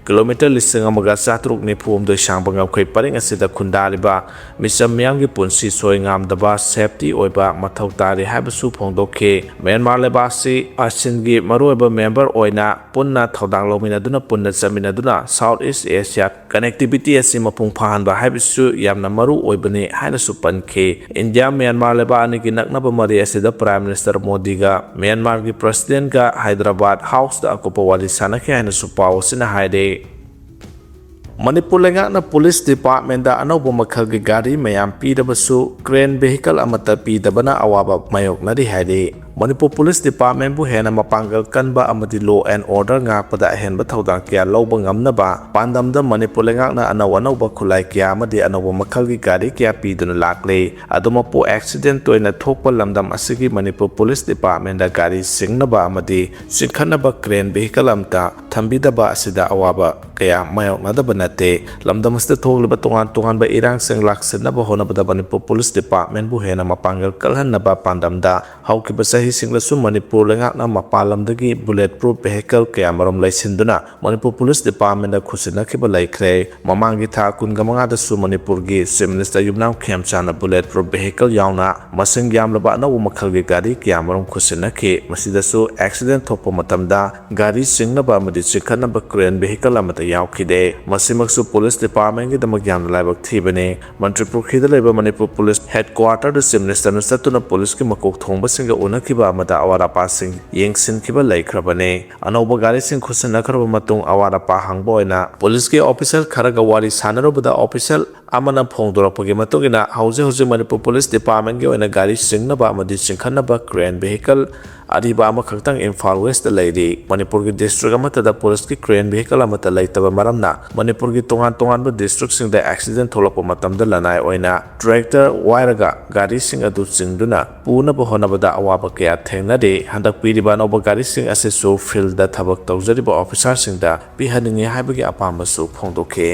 ꯀꯤꯂꯣꯃꯤꯇꯔ ꯂꯤꯁꯤꯡ ꯑꯃꯒ ꯆꯥꯇ꯭ꯔꯨꯛ ꯅꯤꯐꯨ ꯍꯨꯝꯗꯣꯏ ꯁꯥꯡꯕ ꯉꯝꯈꯩ ꯄꯔꯤꯡ ꯑꯁꯤꯗ ꯈꯨꯟꯗꯥꯔꯤꯕ ꯃꯤꯆꯝ ꯃꯤꯌꯥꯝꯒꯤ ꯄꯨꯟꯁꯤ ꯁꯣꯏ ꯉꯥꯝꯗꯕ safety ꯑꯣꯏꯕ ꯃꯊꯧ ꯇꯥꯔꯤ ꯍꯥꯏꯕꯁꯨ ꯐꯣꯡꯗꯣꯛꯈꯤ꯫ ꯃ꯭ꯌꯥꯟꯃꯥꯔ ꯂꯩꯕꯥꯛ ꯑꯁꯤ ASEANꯒꯤ ꯃꯔꯨꯑꯣꯏꯕ member ꯑꯣꯏꯅ ꯄꯨꯟꯅ ꯊꯧꯗꯥꯡ ꯂꯧꯃꯤꯟꯅꯗꯨꯅ, ꯄꯨꯟꯅ ꯆꯠꯃꯤꯟꯅꯗꯨꯅ South East Asia connectivity ꯑꯁꯤ ꯃꯄꯨꯡ ꯐꯥꯍꯟꯕ ꯍꯥꯏꯕꯁꯤꯁꯨ ꯌꯥꯝꯅ ꯃꯔꯨ ꯑꯣꯏꯕꯅꯤ ꯍꯥꯏꯅꯁꯨ ꯄꯟꯈꯤ꯫ ꯏꯟꯗꯤꯌꯥ ꯃ꯭ꯌꯥꯟꯃꯥꯔ ꯂꯩꯕꯥꯛ ꯑꯅꯤꯒꯤ ꯅꯛꯅꯕ ꯃꯔꯤ ꯑꯁꯤꯗ Prime Minister ꯃꯣꯗꯤꯒ ꯃ꯭ꯌꯥꯟꯃꯥꯔꯒꯤ Presidentꯒ ꯍꯥꯏꯗ꯭ꯔꯕꯥꯗ Houseꯇ ꯑꯀꯨꯞꯄ ꯋꯥꯔꯤ ꯁꯥꯟꯅꯈꯤ ꯍꯥꯏꯅꯁꯨ ꯄꯥꯎ ꯑꯁꯤꯅ ꯍꯥꯏꯔꯤ꯫ ꯃꯅꯤꯄꯨꯔ ꯂꯩꯉꯥꯛꯅ Police Departmentꯇ ꯑꯅꯧꯕ ꯃꯈꯜꯒꯤ ꯒꯥꯔꯤ ꯃꯌꯥꯝ ꯄꯤꯔꯕꯁꯨ, crane vehicle ꯑꯃꯠꯇ ꯄꯤꯗꯕꯅ ꯑꯋꯥꯕ ꯃꯥꯌꯣꯛꯅꯔꯤ ꯍꯥꯏꯔꯤ꯫ ꯃꯅꯤꯄꯨꯔ Police Departmentꯕꯨ ꯍꯦꯟꯅ ꯃꯄꯥꯡꯒꯜ ꯀꯟꯕ ꯑꯃꯗꯤ law and order ꯉꯥꯛꯄꯗ ꯑꯍꯦꯟꯕ ꯊꯧꯗꯥꯡ ꯀꯌꯥ ꯂꯧꯕ ꯉꯝꯅꯕ ꯄꯥꯟꯗꯝꯗ ꯃꯅꯤꯄꯨꯔ ꯂꯩꯉꯥꯛꯅ ꯑꯅꯧ ꯑꯅꯧꯕ ꯈꯨꯠꯂꯥꯏ ꯀꯌꯥ ꯑꯃꯗꯤ ꯑꯅꯧꯕ ꯃꯈꯜꯒꯤ ꯒꯥꯔꯤ ꯀꯌꯥ ꯄꯤꯗꯨꯅ ꯂꯥꯛꯂꯤ꯫ ꯑꯗꯨꯃꯛꯄꯨ, accident ꯇꯣꯏꯅ ꯊꯣꯛꯄ ꯂꯝꯗꯝ ꯑꯁꯤꯒꯤ ꯃꯅꯤꯄꯨꯔ Police Departmentꯇ ꯒꯥꯔꯤ ꯁꯤꯡꯅꯕ ꯑꯃꯗꯤ ꯆꯤꯡꯈꯠꯅꯕ crane vehicle ꯑꯃꯠꯇ ꯊꯝꯕꯤꯗꯕ ꯑꯁꯤꯗ ꯑꯋꯥꯕ ꯀꯌꯥ ꯃꯥꯌꯣꯛꯅꯗꯕ ꯅꯠꯇꯦ꯫ ꯂꯝꯗꯝ ꯑꯁꯤꯗ ꯊꯣꯛꯂꯤꯕ ꯇꯣꯉꯥꯟ ꯇꯣꯉꯥꯟꯕ ꯏꯔꯥꯡꯁꯤꯡ ꯂꯥꯛꯁꯤꯟꯅꯕ ꯍꯣꯠꯅꯕꯗ ꯃꯅꯤꯄꯨꯔ Police Departmentꯕꯨ ꯍꯦꯟꯅ ꯃꯄꯥꯡꯒꯜ ꯀꯜꯍꯟꯅꯕ ꯄꯥꯟꯗꯝꯗ ꯍꯧꯈꯤꯕ ꯆꯍꯤꯁꯤꯡꯗꯁꯨ ꯃꯅꯤꯄꯨꯔ ꯂꯩꯉꯥꯛꯅ ꯃꯄꯥꯟ ꯂꯝꯗꯒꯤ bullet proof vehicle ꯀꯌꯥꯃꯔꯨꯝ ꯂꯩꯁꯤꯟꯗꯨꯅ ꯃꯅꯤꯄꯨꯔ Police Departmentꯇ ꯈꯨꯠꯁꯤꯟꯅꯈꯤꯕ ꯂꯩꯈ꯭ꯔꯦ꯫ ꯃꯃꯥꯡꯒꯤ ꯊꯥ ꯀꯨꯟꯒ ꯃꯉꯥꯗꯁꯨ ꯃꯅꯤꯄꯨꯔꯒꯤ Chief Minister ꯌꯨꯝꯅꯥꯝ ꯈꯦꯝꯆꯥꯟꯅ bullet proof vehicle ꯌꯥꯎꯅ ꯃꯁꯤꯡ ꯌꯥꯝꯂꯕ ꯑꯅꯧꯕ ꯃꯈꯜꯒꯤ ꯒꯥꯔꯤ ꯀꯌꯥꯃꯔꯨꯝ ꯈꯨꯠꯁꯤꯟꯅꯈꯤ꯫ ꯃꯁꯤꯗꯁꯨ accident ꯊꯣꯛꯄ ꯃꯇꯝꯗ ꯒꯥꯔꯤ ꯆꯤꯡꯅꯕ ꯑꯃꯗꯤ ꯆꯤꯡꯈꯠꯅꯕ crane vehicle ꯑꯃꯠꯇ ꯌꯥꯎꯈꯤꯗꯦ꯫ ꯃꯁꯤꯃꯛꯁꯨ Police Departmentꯒꯤꯗꯃꯛ ꯌꯥꯝꯅ ꯂꯥꯏꯕꯛ ꯊꯤꯕꯅꯤ꯫ ꯃꯟꯇ꯭ꯔꯤ ꯄꯨꯈ꯭ꯔꯤꯗ ꯂꯩꯕ ꯃꯅꯤꯄꯨꯔ Police Headquarterꯗ Chief Ministerꯅ ꯆꯠꯇꯨꯅ Policeꯀꯤ ꯃꯀꯣꯛ ꯊꯣꯡꯕꯁꯤꯡꯒ ꯎꯅꯈꯤꯕ ꯑꯃꯗ ꯑꯋꯥꯠ ꯑꯄꯥꯁꯤꯡ ꯌꯦꯡꯁꯤꯟꯈꯤꯕ ꯂꯩꯈ꯭ꯔꯕꯅꯤ꯫ ꯑꯅꯧꯕ ꯒꯥꯔꯤꯁꯤꯡ ꯈꯨꯠꯁꯤꯟꯅꯈ꯭ꯔꯕ ꯃꯇꯨꯡ ꯑꯋꯥꯠ ꯑꯄꯥ ꯍꯪꯕ ꯑꯣꯏꯅ Policeꯀꯤ officer ꯈꯔꯒ ꯋꯥꯔꯤ ꯁꯥꯟꯅꯔꯨꯕꯗ, officer ꯑꯃꯅ ꯐꯣꯡꯗꯣꯔꯛꯄꯒꯤ ꯃꯇꯨꯡ ꯏꯟꯅ, ꯍꯧꯖꯤꯛ ꯍꯧꯖꯤꯛ ꯃꯅꯤꯄꯨꯔ Police Departmentꯀꯤ ꯑꯣꯏꯅ ꯒꯥꯔꯤ ꯆꯤꯡꯅꯕ ꯑꯃꯗꯤ ꯆꯤꯡꯈꯠꯅꯕ crane vehicle ꯑꯔꯤꯕ ꯑꯃꯈꯛꯇꯪ ꯏꯝꯐꯥꯜ ꯋꯦꯁꯇ ꯂꯩꯔꯤ꯫ ꯃꯅꯤꯄꯨꯔꯒꯤ ꯗꯤꯁꯇ꯭ꯔꯤꯛ ꯑꯃꯠꯇꯗ ꯄꯨꯂꯤꯁꯀꯤ ꯀ꯭ꯔꯦꯟ ꯚꯤꯍꯤꯀꯜ ꯑꯃꯠꯇ ꯂꯩꯇꯕ ꯃꯔꯝꯅ ꯃꯅꯤꯄꯨꯔꯒꯤ ꯇꯣꯉꯥꯟ ꯇꯣꯉꯥꯟꯕ ꯗꯤꯁꯇ꯭ꯔꯤꯛꯁꯤꯡꯗ ꯑꯦꯛꯁꯤꯗꯦꯟ ꯊꯣꯛꯂꯛꯄ ꯃꯇꯝꯗ ꯂꯅꯥꯏ ꯑꯣꯏꯅ ꯇ꯭ꯔꯦꯛꯇꯔ ꯋꯥꯏꯔꯒ ꯒꯥꯔꯤꯁꯤꯡ ꯑꯗꯨ ꯆꯤꯡꯗꯨꯅ ꯄꯨꯅꯕ ꯍꯣꯠꯅꯕꯗ ꯑꯋꯥꯕ ꯀꯌꯥ ꯊꯦꯡꯅꯔꯤ꯫ ꯍꯟꯗꯛ ꯄꯤꯔꯤꯕ ꯑꯅꯧꯕ ꯒꯥꯔꯤꯁꯤꯡ ꯑꯁꯤꯁꯨ ꯐꯤꯜꯗ ꯊꯕꯛ ꯇꯧꯖꯔꯤꯕ ꯑꯣꯐꯤꯁꯥꯔꯁꯤꯡꯗ ꯄꯤꯍꯟꯅꯤꯡꯏ ꯍꯥꯏꯕꯒꯤ ꯑꯄꯥꯝꯕꯁꯨ ꯐꯣꯡꯗꯣꯛꯈꯤ꯫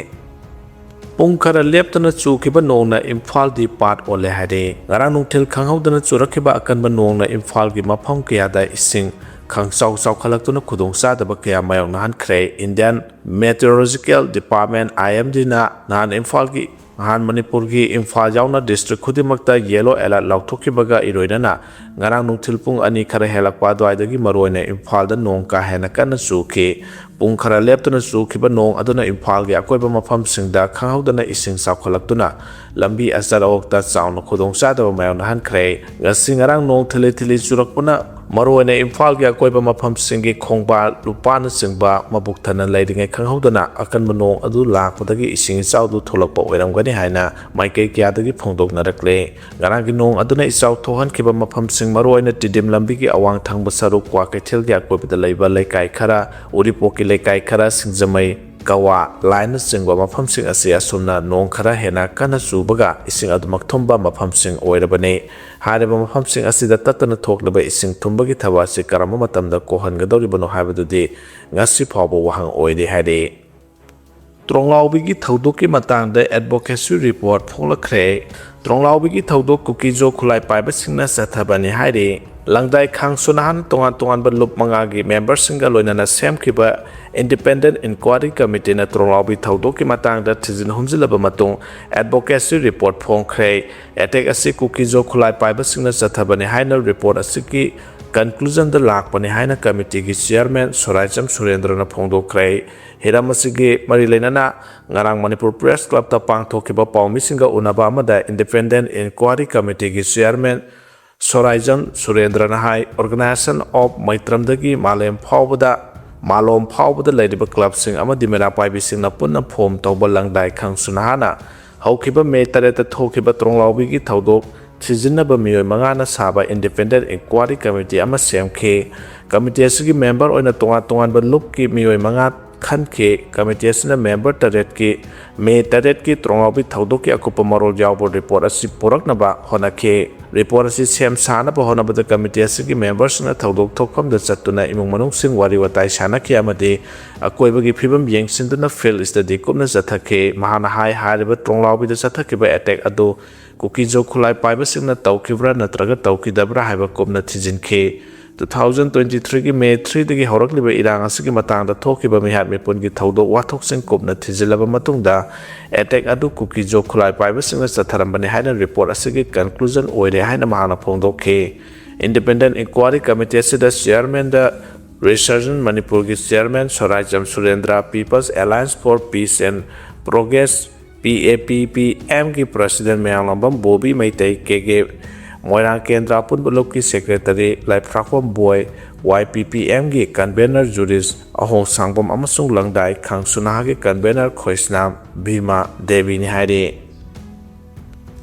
ꯄꯨꯡ ꯈꯔ ꯂꯦꯞꯇꯅ ꯆꯨꯈꯤꯕ ꯅꯣꯡꯅ ꯏꯝꯐꯥꯜꯗꯤ ꯄꯥꯠ ꯑꯣꯜꯂꯦ ꯍꯥꯏꯔꯦ꯫ ꯉꯔꯥꯡ ꯅꯨꯡꯊꯤꯜ ꯈꯪꯍꯧꯗꯅ ꯆꯨꯔꯛꯈꯤꯕ ꯑꯀꯟꯕ ꯅꯣꯡꯅ ꯏꯝꯐꯥꯜꯒꯤ ꯃꯐꯝ ꯀꯌꯥꯗ ꯏꯁꯤꯡ ꯈꯪꯆꯥꯎ ꯆꯥꯎꯈꯠꯂꯛꯇꯨꯅ ꯈꯨꯗꯣꯡꯆꯥꯗꯕ ꯀꯌꯥ ꯃꯥꯌꯣꯛꯅꯍꯟꯈ꯭ꯔꯦ꯫ Indian Meteorological Department, I M D ꯅ ꯅꯍꯥꯟ ꯏꯝꯐꯥꯜꯒꯤ, ꯅꯍꯥꯟ ꯃꯅꯤꯄꯨꯔꯒꯤ ꯏꯝꯐꯥꯜ ꯌꯥꯎꯅ ꯗꯤꯁꯇ꯭ꯔꯤꯛ ꯈꯨꯗꯤꯡꯃꯛꯇ ꯌꯦꯂꯣ ꯑꯦꯂꯔꯠ ꯂꯥꯎꯊꯣꯛꯈꯤꯕꯒ ꯏꯔꯣꯏꯅꯅ ꯉꯔꯥꯡ ꯅꯨꯡꯊꯤꯜ ꯄꯨꯡ ꯑꯅꯤ ꯈꯔ ꯍꯦꯜꯂꯛꯄ ꯑꯗꯨꯋꯥꯏꯗꯒꯤ ꯃꯔꯨꯑꯣꯏꯅ ꯏꯝꯐꯥꯜꯗ ꯅꯣꯡ ꯀꯥ ꯍꯦꯟꯅ ꯀꯟꯅ ꯆꯨꯈꯤ꯫ ꯄꯨꯡ ꯈꯔ ꯂꯦꯞꯇꯅ ꯆꯨꯈꯤꯕ ꯅꯣꯡ ꯑꯗꯨꯅ ꯏꯝꯐꯥꯜꯒꯤ ꯑꯀꯣꯏꯕ ꯃꯐꯝꯁꯤꯡꯗ ꯈꯪꯍꯧꯗꯅ ꯏꯁꯤꯡ ꯆꯥꯎꯈꯠꯂꯛꯇꯨꯅ ꯂꯝꯕꯤ ꯑꯆꯠ ꯑꯋꯣꯛꯇ ꯆꯥꯎꯅ ꯈꯨꯗꯣꯡꯆꯥꯗꯕ ꯃꯥꯌꯣꯛꯅꯍꯟꯈ꯭ꯔꯦ꯫ ꯉꯁꯤ ꯉꯔꯥꯡ ꯅꯣꯡ ꯊꯤꯂꯤ ꯊꯤꯂꯤ ꯆꯨꯔꯛꯄꯅ ꯃꯔꯨꯑꯣꯏꯅ ꯏꯝꯐꯥꯜꯒꯤ ꯑꯀꯣꯏꯕ ꯃꯐꯝꯁꯤꯡꯒꯤ ꯈꯣꯡꯕꯥꯟ ꯂꯨꯄꯥꯟꯅꯆꯤꯡꯕ ꯃꯕꯨꯛ ꯊꯟꯅ ꯂꯩꯔꯤꯉꯩ ꯈꯪꯍꯧꯗꯅ ꯑꯀꯟꯕ ꯅꯣꯡ ꯑꯗꯨ ꯂꯥꯛꯄꯗꯒꯤ ꯏꯁꯤꯡ ꯏꯆꯥꯎꯗꯨ ꯊꯣꯛꯂꯛꯄ ꯑꯣꯏꯔꯝꯒꯅꯤ ꯍꯥꯏꯅ ꯃꯥꯏꯀꯩ ꯀꯌꯥꯗꯒꯤ ꯐꯣꯡꯗꯣꯛꯅꯔꯛꯂꯦ꯫ ꯉꯔꯥꯡꯒꯤ ꯅꯣꯡ ꯑꯗꯨꯅ ꯏꯆꯥꯎ ꯊꯣꯛꯍꯟꯈꯤꯕ ꯃꯐꯝꯁꯤꯡ, ꯃꯔꯨꯑꯣꯏꯅ ꯇꯤꯗꯤꯝ ꯂꯝꯕꯤꯒꯤ ꯑꯋꯥꯡ ꯊꯪꯕ ꯁꯔꯨꯛ, ꯀ꯭ꯋꯥꯀꯩꯊꯦꯜꯒꯤ ꯑꯀꯣꯏꯕꯗ ꯂꯩꯕ ꯂꯩꯀꯥꯏ ꯈꯔ, ꯎꯔꯤꯄꯣꯛꯀꯤ ꯂꯩꯀꯥꯏ ꯈꯔ, ꯁꯤꯡꯖꯃꯩ, ꯀꯋꯥ ꯂꯥꯏꯟꯅꯆꯤꯡꯕ ꯃꯐꯝꯁꯤꯡ ꯑꯁꯤ ꯑꯁꯨꯝꯅ ꯅꯣꯡ ꯈꯔ ꯍꯦꯟꯅ ꯀꯟꯅ ꯆꯨꯕꯒ ꯏꯁꯤꯡ ꯑꯗꯨꯃꯛ ꯊꯨꯝꯕ ꯃꯐꯝꯁꯤꯡ ꯑꯣꯏꯔꯕꯅꯤ꯫ ꯍꯥꯏꯔꯤꯕ ꯃꯐꯝꯁꯤꯡ ꯑꯁꯤꯗ ꯇꯠꯇꯅ ꯊꯣꯛꯂꯤꯕ ꯏꯁꯤꯡ ꯊꯨꯝꯕꯒꯤ ꯊꯕꯛ ꯑꯁꯤ ꯀꯔꯝꯕ ꯃꯇꯝꯗ ꯀꯣꯛꯍꯟꯒꯗꯧꯔꯤꯕꯅꯣ ꯍꯥꯏꯕꯗꯨꯗꯤ ꯉꯁꯤ ꯐꯥꯎꯕ ꯋꯥꯍꯪ ꯑꯣꯏꯔꯤ ꯍꯥꯏꯔꯤ꯫ ꯇ꯭ꯔꯣꯡꯂꯥꯎꯕꯤꯒꯤ ꯊꯧꯗꯣꯛꯀꯤ ꯃꯇꯥꯡꯗ advocacy report ꯐꯣꯡꯂꯛꯈ꯭ꯔꯦ꯫ ꯇ꯭ꯔꯣꯡꯂꯥꯎꯕꯤꯒꯤ ꯊꯧꯗꯣꯛ ꯀꯨꯀꯤꯖꯣ ꯈꯨꯠꯂꯥꯏ ꯄꯥꯏꯕꯁꯤꯡꯅ ꯆꯠꯊꯕꯅꯤ ꯍꯥꯏꯔꯤ꯫ ꯂꯪꯗꯥꯏ ꯈꯥꯡꯁꯨ ꯅꯍꯥꯟ ꯇꯣꯉꯥꯟ ꯇꯣꯉꯥꯟꯕ ꯂꯨꯞ ꯃꯉꯥꯒꯤ ꯃꯦꯝꯕꯔꯁꯤꯡꯒ ꯂꯣꯏꯅꯅ ꯁꯦꯝꯈꯤꯕ Independent Inquiry Committeeꯅ ꯇ꯭ꯔꯣꯡꯂꯥꯎꯕꯤ ꯊꯧꯗꯣꯛꯀꯤ ꯃꯇꯥꯡꯗ ꯊꯤꯖꯤꯟ ꯍꯨꯝꯖꯤꯜꯂꯕ ꯃꯇꯨꯡ advocacy report ꯐꯣꯡꯈ꯭ꯔꯦ꯫ ꯑꯦꯇꯦꯛ ꯑꯁꯤ ꯀꯨꯀꯤꯖꯣ ꯈꯨꯠꯂꯥꯏ ꯄꯥꯏꯕꯁꯤꯡꯅ ꯆꯠꯊꯕꯅꯤ ꯍꯥꯏꯅ report ꯑꯁꯤꯒꯤ conclusionꯗ ꯂꯥꯛꯄꯅꯤ ꯍꯥꯏꯅ committeeꯒꯤ chairman ꯁꯣꯔꯥꯏꯖꯝ ꯁꯨꯔꯦꯟꯗ꯭ꯔꯅ ꯐꯣꯡꯗꯣꯛꯈ꯭ꯔꯦ꯫ ꯍꯤꯔꯝ ꯑꯁꯤꯒꯤ ꯃꯔꯤ ꯂꯩꯅꯅ ꯉꯔꯥꯡ ꯃꯅꯤꯄꯨꯔ Press Clubꯇ ꯄꯥꯡꯊꯣꯛꯈꯤꯕ ꯄꯥꯎꯃꯤꯁꯤꯡꯒ ꯎꯅꯕ ꯑꯃꯗ Independent Inquiry Committeeꯒꯤ chairman ꯁꯣꯔꯥꯏꯖꯝ ꯁꯨꯔꯦꯟꯗ꯭ꯔꯅ high, Organisation of ꯃꯩꯇ꯭ꯔꯝꯗꯒꯤ ꯃꯥꯂꯦꯝ ꯐꯥꯎꯕꯗ, ꯃꯥꯂꯣꯝ ꯐꯥꯎꯕꯗ ꯂꯩꯔꯤꯕ clubꯁꯤꯡ ꯑꯃꯗꯤ ꯃꯩꯔꯥ ꯄꯥꯏꯕꯤꯁꯤꯡꯅ ꯄꯨꯟꯅ form ꯇꯧꯕ ꯂꯪꯗꯥꯏ ꯈꯪꯁꯨ ꯅꯍꯥꯅ ꯍꯧꯈꯤꯕ May ꯇꯔꯦꯠꯇ ꯊꯣꯛꯈꯤꯕ ꯇ꯭ꯔꯣꯡꯂꯥꯎꯕꯤꯒꯤ ꯊꯧꯗꯣꯛ ꯊꯤꯖꯤꯟꯅꯕ ꯃꯤꯑꯣꯏ ꯃꯉꯥꯅ ꯁꯥꯕ Independent Inquiry Committee ꯑꯃ ꯁꯦꯝꯈꯤ꯫ Committee ꯑꯁꯤꯒꯤ member ꯑꯣꯏꯅ ꯇꯣꯉꯥꯟ ꯇꯣꯉꯥꯟꯕ ꯂꯨꯞꯀꯤ ꯃꯤꯑꯣꯏ ꯃꯉꯥ ꯈꯟꯈꯤ꯫ Committee ꯑꯁꯤꯅ member ꯇꯔꯦꯠꯀꯤ ꯃꯦ ꯇꯔꯦꯠꯀꯤ ꯇ꯭ꯔꯣꯡꯂꯥꯎꯕꯤ ꯊꯧꯗꯣꯛꯀꯤ ꯑꯀꯨꯞꯄ ꯃꯔꯣꯜ ꯌꯥꯎꯕ report ꯑꯁꯤ ꯄꯨꯔꯛꯅꯕ ꯍꯣꯠꯅꯈꯤ꯫ Report ꯑꯁꯤ ꯁꯦꯝ ꯁꯥꯅꯕ ꯍꯣꯠꯅꯕꯗ committee ꯑꯁꯤꯒꯤ memberꯁꯤꯡꯅ ꯊꯧꯗꯣꯛ ꯊꯣꯛꯐꯝꯗ ꯆꯠꯇꯨꯅ ꯏꯃꯨꯡ ꯃꯅꯨꯡꯁꯤꯡ ꯋꯥꯔꯤ ꯋꯥꯇꯥꯏ ꯁꯥꯟꯅꯈꯤ ꯑꯃꯗꯤ ꯑꯀꯣꯏꯕꯒꯤ ꯐꯤꯕꯝ ꯌꯦꯡꯁꯤꯟꯗꯨꯅ field study ꯀꯨꯞꯅ ꯆꯠꯊꯈꯤ꯫ ꯃꯍꯥꯛꯅ ꯍꯥꯏ, ꯍꯥꯏꯔꯤꯕ ꯇ꯭ꯔꯣꯡꯂꯥꯎꯕꯤꯗ ꯆꯠꯊꯈꯤꯕ attack ꯑꯗꯨ ꯀꯨꯀꯤ-ꯖꯣ ꯈꯨꯠꯂꯥꯏ ꯄꯥꯏꯕꯁꯤꯡꯅ ꯇꯧꯈꯤꯕ꯭ꯔꯥ ꯅꯠꯇ꯭ꯔꯒ ꯇꯧꯈꯤꯗꯕ꯭ꯔꯥ ꯍꯥꯏꯕ ꯀꯨꯞꯅ ꯊꯤꯖꯤꯟꯈꯤ꯫ Two thousand twenty-threeꯒꯤ ꯃꯦ threeꯗꯒꯤ ꯍꯧꯔꯛꯂꯤꯕ ꯏꯔꯥꯡ ꯑꯁꯤꯒꯤ ꯃꯇꯥꯡꯗ ꯊꯣꯛꯈꯤꯕ ꯃꯤꯍꯥꯠ ꯃꯤꯄꯨꯟꯒꯤ ꯊꯧꯗꯣꯛ ꯋꯥꯊꯣꯛꯁꯤꯡ ꯀꯨꯞꯅ ꯊꯤꯖꯤꯜꯂꯕ ꯃꯇꯨꯡꯗ, attack ꯑꯗꯨ ꯀꯨꯀꯤ-ꯖꯣ ꯈꯨꯠꯂꯥꯏ ꯄꯥꯏꯕꯁꯤꯡꯅ ꯆꯠꯊꯔꯝꯕꯅꯤ ꯍꯥꯏꯅ report ꯑꯁꯤꯒꯤ conclusion ꯑꯣꯏꯔꯦ ꯍꯥꯏꯅ ꯃꯍꯥꯛꯅ ꯐꯣꯡꯗꯣꯛꯈꯤ꯫ Independent Inquiry Committee ꯑꯁꯤꯗ chairmanꯗ Resurgent ꯃꯅꯤꯄꯨꯔꯒꯤ chairman ꯁꯣꯔꯥꯏꯖꯝ ꯁꯨꯔꯦꯟꯗ꯭ꯔ, People's Alliance for Peace and Progress, P A P P Mꯒꯤ president Mayanglambam Bobby Meitei, K K ꯃꯣꯏꯔꯥꯡ ꯀꯦꯟꯗ꯭ꯔ ꯑꯄꯨꯟꯕ ꯂꯨꯞꯀꯤ secretary ꯂꯥꯏꯐ꯭ꯔꯥꯛꯄꯝ ꯕꯣꯏ, Y P P Mꯒꯤ convener ꯖꯨꯔꯤꯁ ꯑꯍꯣꯡ ꯁꯥꯡꯕꯝ ꯑꯃꯁꯨꯡ ꯂꯪꯗꯥꯏ ꯈꯥꯡꯁꯨ ꯅꯍꯥꯒꯤ convener ꯈꯣꯏꯁꯅꯥꯝ ꯚꯤꯃꯥ ꯗꯦꯕꯤꯅꯤ ꯍꯥꯏꯔꯤ꯫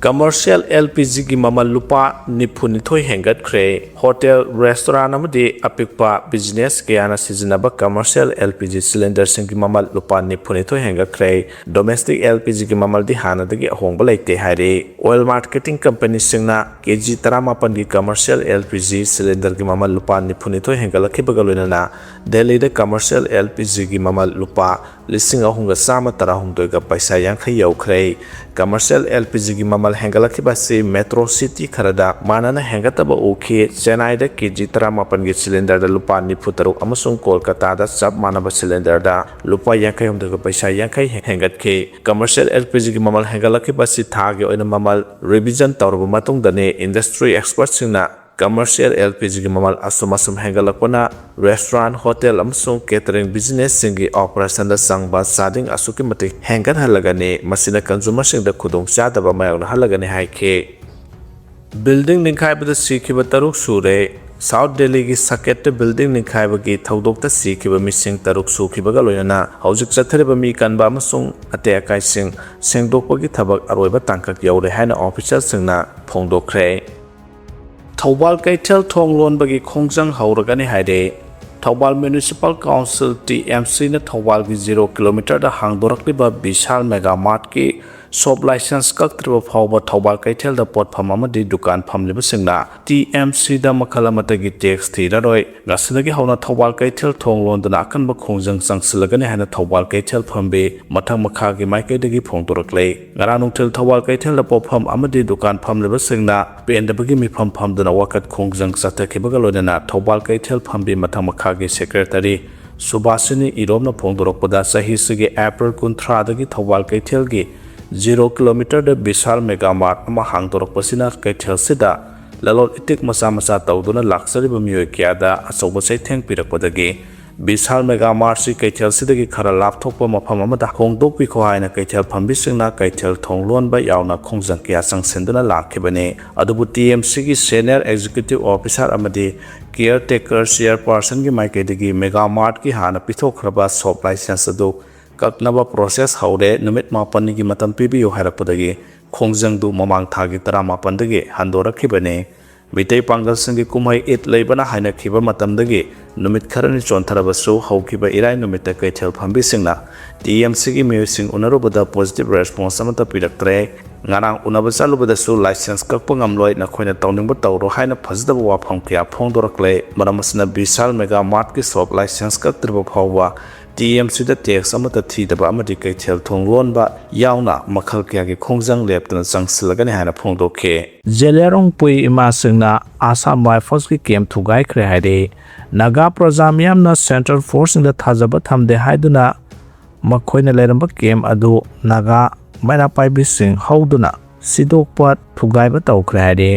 Commercial L P Gꯒꯤ ꯃꯃꯜ ꯂꯨꯄꯥ ꯅꯤꯐꯨꯅꯤꯊꯣꯏ ꯍꯦꯟꯒꯠꯈ꯭ꯔꯦ꯫ Hotel, restaurant ꯑꯃꯗꯤ ꯑꯄꯤꯛꯄ business ꯀꯌꯥꯅ ꯁꯤꯖꯤꯟꯅꯕ commercial L P G cylinderꯁꯤꯡꯒꯤ ꯃꯃꯜ ꯂꯨꯄꯥ ꯅꯤꯐꯨꯅꯤꯊꯣꯏ ꯍꯦꯟꯒꯠꯈ꯭ꯔꯦ꯫ Domestic L P Gꯒꯤ ꯃꯃꯜꯗꯤ ꯍꯥꯟꯅꯗꯒꯤ ꯑꯍꯣꯡꯕ ꯂꯩꯇꯦ ꯍꯥꯏꯔꯤ꯫ Oil marketing companyꯁꯤꯡꯅ K G ꯇꯔꯥꯃꯥꯄꯟꯒꯤ commercial L P G cylinderꯒꯤ ꯃꯃꯜ ꯂꯨꯄꯥ ꯅꯤꯐꯨꯅꯤꯊꯣꯏ ꯍꯦꯟꯒꯠꯂꯛꯈꯤꯕꯒ ꯂꯣꯏꯅꯅ ꯗꯦꯜꯂꯤꯗ commercial L P Gꯒꯤ ꯃꯃꯜ ꯂꯨꯄꯥ ꯂꯤꯁꯤꯡ ꯑꯍꯨꯝꯒ ꯆꯥꯝꯃ ꯇꯔꯥꯍꯨꯝꯗꯣꯏꯒ ꯄꯩꯁꯥ ꯌꯥꯡꯈꯩ ꯌꯧꯈ꯭ꯔꯦ꯫ Commercial L P Gꯒꯤ ꯃꯃꯜ ꯍꯦꯟꯒꯠꯂꯛꯈꯤꯕ ꯑꯁꯤ metro city ꯈꯔꯗ ꯃꯥꯟꯅꯅ ꯍꯦꯟꯒꯠꯇꯕ ꯎꯈꯤ꯫ ꯆꯦꯟꯅꯥꯏꯗ K G ꯇꯔꯥꯃꯥꯄꯟꯒꯤ cylinderꯗ ꯂꯨꯄꯥ ꯅꯤꯐꯨ ꯇꯔꯨꯛ ꯑꯃꯁꯨꯡ ꯀꯣꯜꯀꯇꯥꯗ ꯆꯞ ꯃꯥꯟꯅꯕ cylinderꯗ ꯂꯨꯄꯥ ꯌꯥꯡꯈꯩ ꯍꯨꯝꯗꯣꯏꯒ ꯄꯩꯁꯥ ꯌꯥꯡꯈꯩ ꯍꯦꯟꯒꯠꯈꯤ꯫ Commercial L P Gꯒꯤ ꯃꯃꯜ ꯍꯦꯟꯒꯠꯂꯛꯈꯤꯕ ꯑꯁꯤ ꯊꯥꯒꯤ ꯑꯣꯏꯅ ꯃꯃꯜ revision ꯇꯧꯔꯕ ꯃꯇꯨꯡꯗꯅꯤ꯫ Industry expertꯁꯤꯡꯅ commercial L P Gꯒꯤ ꯃꯃꯜ ꯑꯁꯨꯝ ꯑꯁꯨꯝ ꯍꯦꯟꯒꯠꯂꯛꯄꯅ restaurant, hotel ꯑꯃꯁꯨꯡ catering businessꯁꯤꯡꯒꯤ operationꯗ ꯆꯪꯕ ꯆꯥꯗꯤꯡ ꯑꯁꯨꯛꯀꯤ ꯃꯇꯤꯛ ꯍꯦꯟꯒꯠꯍꯜꯂꯒꯅꯤ꯫ ꯃꯁꯤꯅ consumerꯁꯤꯡꯗ ꯈꯨꯗꯣꯡꯆꯥꯗꯕ ꯃꯥꯌꯣꯛꯅꯍꯜꯂꯒꯅꯤ ꯍꯥꯏꯈꯤ꯫ Building ꯅꯤꯡꯈꯥꯏꯕꯗ ꯁꯤꯈꯤꯕ ꯇꯔꯨꯛ ꯁꯨꯔꯦ꯫ ꯁꯥꯎꯠ ꯗꯦꯜꯂꯤꯒꯤ ꯁꯀꯦꯠꯇ ꯕꯤꯜꯗꯤꯡ ꯅꯤꯡꯈꯥꯏꯕꯒꯤ ꯊꯧꯗꯣꯛꯇ ꯁꯤꯈꯤꯕ ꯃꯤꯁꯤꯡ ꯇꯔꯨꯛ ꯁꯨꯈꯤꯕꯒ ꯂꯣꯏꯅꯅ ꯍꯧꯖꯤꯛ ꯆꯠꯊꯔꯤꯕ ꯃꯤ ꯀꯟꯕ ꯑꯃꯁꯨꯡ ꯑꯇꯦꯛ ꯑꯀꯥꯏꯁꯤꯡ ꯁꯦꯡꯗꯣꯛꯄꯒꯤ ꯊꯕꯛ ꯑꯔꯣꯏꯕ ꯇꯥꯡꯀꯛ ꯌꯧꯔꯦ ꯍꯥꯏꯅ ꯑꯣꯐꯤꯁꯤꯌꯦꯜꯁꯤꯡꯅ ꯐꯣꯡꯗꯣꯛꯈ꯭ꯔꯦ꯫ ꯊꯧꯕꯥꯜ ꯀꯩꯊꯦꯜ ꯊꯣꯡ ꯂꯣꯟꯕꯒꯤ ꯈꯣꯡꯖꯪ ꯍꯧꯔꯒꯅꯤ ꯍꯥꯏꯔꯦ꯫ Thoubal municipal council, T M ꯁꯤꯅ ꯊꯧꯕꯥꯜꯒꯤ ꯖꯤꯔꯣ ꯀꯤꯂꯣꯃꯤꯇꯔꯗ ꯍꯥꯡꯗꯣꯔꯛꯂꯤꯕ ꯕꯤꯁꯥꯜ ꯃꯦꯒꯥ ꯃꯥꯔꯠꯀꯤ ꯁꯣꯞ ꯂꯥꯏꯁꯦꯟꯁ ꯀꯛꯇ꯭ꯔꯤꯕ ꯐꯥꯎꯕ ꯊꯧꯕꯥꯜ ꯀꯩꯊꯦꯜꯗ ꯄꯣꯠꯐꯝ ꯑꯃꯗꯤ ꯗꯨꯀꯥꯟ ꯐꯝꯂꯤꯕꯁꯤꯡꯅ ꯇꯤ ꯑꯦꯝ ꯁꯤꯗ ꯃꯈꯜ ꯑꯃꯠꯇꯒꯤ ꯇꯦꯛꯁ ꯊꯤꯔꯔꯣꯏ꯫ ꯉꯁꯤꯗꯒꯤ ꯍꯧꯅ ꯊꯧꯕꯥꯜ ꯀꯩꯊꯦꯜ ꯊꯣꯡ ꯂꯣꯟꯗꯨꯅ ꯑꯀꯟꯕ ꯈꯣꯡꯖꯪ ꯆꯪꯁꯤꯜꯂꯒꯅꯤ ꯍꯥꯏꯅ ꯊꯧꯕꯥꯜ ꯀꯩꯊꯦꯜ ꯐꯝꯕꯤ ꯃꯊꯛ ꯃꯈꯥꯒꯤ ꯃꯥꯏꯀꯩꯗꯒꯤ ꯐꯣꯡꯗꯣꯔꯛꯂꯦ꯫ ꯉꯔꯥꯡ ꯅꯨꯡꯊꯤꯜ ꯊꯧꯕꯥꯜ ꯀꯩꯊꯦꯜꯗ ꯄꯣꯠꯐꯝ ꯑꯃꯗꯤ ꯗꯨꯀꯥꯟ ꯐꯝꯂꯤꯕꯁꯤꯡꯅ ꯄꯦꯟꯗꯕꯒꯤ ꯃꯤꯐꯝ ꯐꯝꯗꯨꯅ ꯋꯥꯀꯠ ꯈꯣꯡꯖꯪ ꯆꯠꯊꯈꯤꯕꯒ ꯂꯣꯏꯅꯅ ꯊꯧꯕꯥꯜ ꯀꯩꯊꯦꯜ ꯐꯝꯕꯤ ꯃꯊꯛ ꯃꯈꯥꯒꯤ ꯁꯦꯀ꯭ꯔꯦꯇꯔꯤ ꯁꯨꯕꯥꯁꯤꯅꯤ ꯏꯔꯣꯝꯅ ꯐꯣꯡꯗꯣꯔꯛꯄꯗ, ꯆꯍꯤꯁꯤꯒꯤ ꯑꯦꯄ꯭ꯔꯤꯜ ꯀꯨꯟꯊ꯭ꯔꯥꯗꯒꯤ ꯊꯧꯕꯥꯜ ꯀꯩꯊꯦꯜꯒꯤ ꯖꯤꯔꯣ ꯀꯤꯂꯣꯃꯤꯇꯔꯗ ꯕꯤꯁꯥꯜ ꯃꯦꯒꯥ ꯃꯥꯔꯠ ꯑꯃ ꯍꯥꯡꯗꯣꯔꯛꯄꯁꯤꯅ ꯀꯩꯊꯦꯜꯁꯤꯗ ꯂꯂꯣꯟ ꯏꯇꯤꯛ ꯃꯆꯥ ꯃꯆꯥ ꯇꯧꯗꯨꯅ ꯂꯥꯛꯆꯔꯤꯕ ꯃꯤꯑꯣꯏ ꯀꯌꯥꯗ ꯑꯆꯧꯕ ꯆꯩꯊꯦꯡ ꯄꯤꯔꯛꯄꯗꯒꯤ ꯕꯤꯁꯥꯜ ꯃꯦꯒꯥ ꯃꯥꯔꯠꯁꯤ ꯀꯩꯊꯦꯜꯁꯤꯗꯒꯤ ꯈꯔ ꯂꯥꯞꯊꯣꯛꯄ ꯃꯐꯝ ꯑꯃꯗ ꯍꯣꯡꯗꯣꯛꯄꯤꯈꯣ ꯍꯥꯏꯅ ꯀꯩꯊꯦꯜ ꯐꯝꯕꯤꯁꯤꯡꯅ ꯀꯩꯊꯦꯜ ꯊꯣꯡ ꯂꯣꯟꯕ ꯌꯥꯎꯅ ꯈꯣꯡꯖꯪ ꯀꯌꯥ ꯆꯪꯁꯤꯟꯗꯨꯅ ꯂꯥꯛꯈꯤꯕꯅꯤ꯫ ꯑꯗꯨꯕꯨ ꯇꯤ ꯑꯦꯝ ꯁꯤꯒꯤ ꯁꯦꯅꯤꯌꯔ ꯑꯦꯛꯖꯤꯀ꯭ꯌꯨꯇꯤꯚ ꯑꯣꯐꯤꯁꯥꯔ ꯑꯃꯗꯤ ꯀꯤꯌꯔ ꯇꯦꯀꯔ ꯆꯤꯌꯔꯄꯥꯔꯁꯟꯒꯤ ꯃꯥꯏꯀꯩꯗꯒꯤ ꯃꯦꯒꯥ ꯃꯥꯔꯠꯀꯤ ꯍꯥꯟꯅ ꯄꯤꯊꯣꯛꯈ꯭ꯔꯕ ꯁꯣꯞ ꯂꯥꯏꯁꯦꯟꯁ ꯑꯗꯨ ꯀꯛꯅꯕ ꯄ꯭ꯔꯣꯁꯦꯁ ꯍꯧꯔꯦ, ꯅꯨꯃꯤꯠ ꯃꯥꯄꯟꯅꯤꯒꯤ ꯃꯇꯝ ꯄꯤꯕꯤꯌꯨ ꯍꯥꯏꯔꯛꯄꯗꯒꯤ ꯈꯣꯡꯖꯪꯗꯨ ꯃꯃꯥꯡ ꯊꯥꯒꯤ ꯇꯔꯥꯃꯥꯄꯟꯗꯒꯤ ꯍꯟꯗꯣꯔꯛꯈꯤꯕꯅꯤ꯫ ꯃꯤꯇꯩ ꯄꯥꯡꯒꯜꯁꯤꯡꯒꯤ ꯀꯨꯝꯍꯩ ꯏꯗ ꯂꯩꯕꯅ ꯍꯥꯏꯅꯈꯤꯕ ꯃꯇꯝꯗꯒꯤ ꯅꯨꯃꯤꯠ ꯈꯔꯅꯤ ꯆꯣꯟꯊꯔꯕꯁꯨ, ꯍꯧꯈꯤꯕ ꯏꯔꯥꯏ ꯅꯨꯃꯤꯠꯇ ꯀꯩꯊꯦꯜ ꯐꯝꯕꯤꯁꯤꯡꯅ ꯇꯤ ꯑꯦꯝ ꯁꯤꯒꯤ ꯃꯤꯑꯣꯏꯁꯤꯡ ꯎꯅꯔꯨꯕꯗ ꯄꯣꯖꯤꯇꯤꯚ ꯔꯦꯁꯄꯣꯟꯁ ꯑꯃꯠꯇ ꯄꯤꯔꯛꯇ꯭ꯔꯦ꯫ ꯉꯔꯥꯡ ꯎꯅꯕ ꯆꯠꯂꯨꯕꯗꯁꯨ ꯂꯥꯏꯁꯦꯟꯁ ꯀꯛꯄ ꯉꯝꯂꯣꯏ, ꯅꯈꯣꯏꯅ ꯇꯧꯅꯤꯡꯕ ꯇꯧꯔꯣ ꯍꯥꯏꯅ ꯐꯖꯗꯕ ꯋꯥꯐꯝ ꯀꯌꯥ ꯐꯣꯡꯗꯣꯔꯛꯂꯦ꯫ ꯃꯔꯝ ꯑꯁꯤꯅ ꯕꯤꯁꯥꯜ ꯃꯦꯒꯥ ꯃꯥꯔꯠꯀꯤ ꯁꯣꯞ ꯂꯥꯏꯁꯦꯟꯁ ꯀꯛꯇ꯭ꯔꯤꯕ ꯐꯥꯎꯕ ꯇꯤ ꯑꯦꯝ ꯁꯤꯗ ꯇꯦꯛꯁ ꯑꯃꯠꯇ ꯊꯤꯗꯕ ꯑꯃꯗꯤ ꯀꯩꯊꯦꯜ ꯊꯣꯡ ꯂꯣꯟꯕ ꯌꯥꯎꯅ ꯃꯈꯜ ꯀꯌꯥꯒꯤ ꯈꯣꯡꯖꯪ ꯂꯦꯞꯇꯅ ꯆꯪꯁꯤꯜꯂꯒꯅꯤ ꯍꯥꯏꯅ ꯐꯣꯡꯗꯣꯛꯈꯤ꯫ ꯖꯦꯂꯤꯌꯥꯡꯔꯣꯡ ꯄꯨꯏ ꯏꯃꯥꯁꯤꯡꯅ ꯑꯁꯥꯝ ꯔꯥꯏꯐꯜꯁꯀꯤ ꯀꯦꯝ ꯊꯨꯒꯥꯏꯈ꯭ꯔꯦ ꯍꯥꯏꯔꯦ꯫ ꯅꯥꯒꯥ ꯄ꯭ꯔꯖꯥ ꯃꯤꯌꯥꯝꯅ ꯁꯦꯟꯇ꯭ꯔꯦꯜ ꯐꯣꯔꯁꯁꯤꯡꯗ ꯊꯥꯖꯕ ꯊꯝꯗꯦ ꯍꯥꯏꯗꯨꯅ ꯃꯈꯣꯏꯅ ꯂꯩꯔꯝꯕ ꯀꯦꯝ ꯑꯗꯨ ꯅꯥꯒꯥ ꯃꯩꯔꯥ ꯄꯥꯏꯕꯤꯁꯤꯡ ꯍꯧꯗꯨꯅ ꯁꯤꯗꯣꯛꯄ ꯊꯨꯒꯥꯏꯕ ꯇꯧꯈ꯭ꯔꯦ ꯍꯥꯏꯔꯦ꯫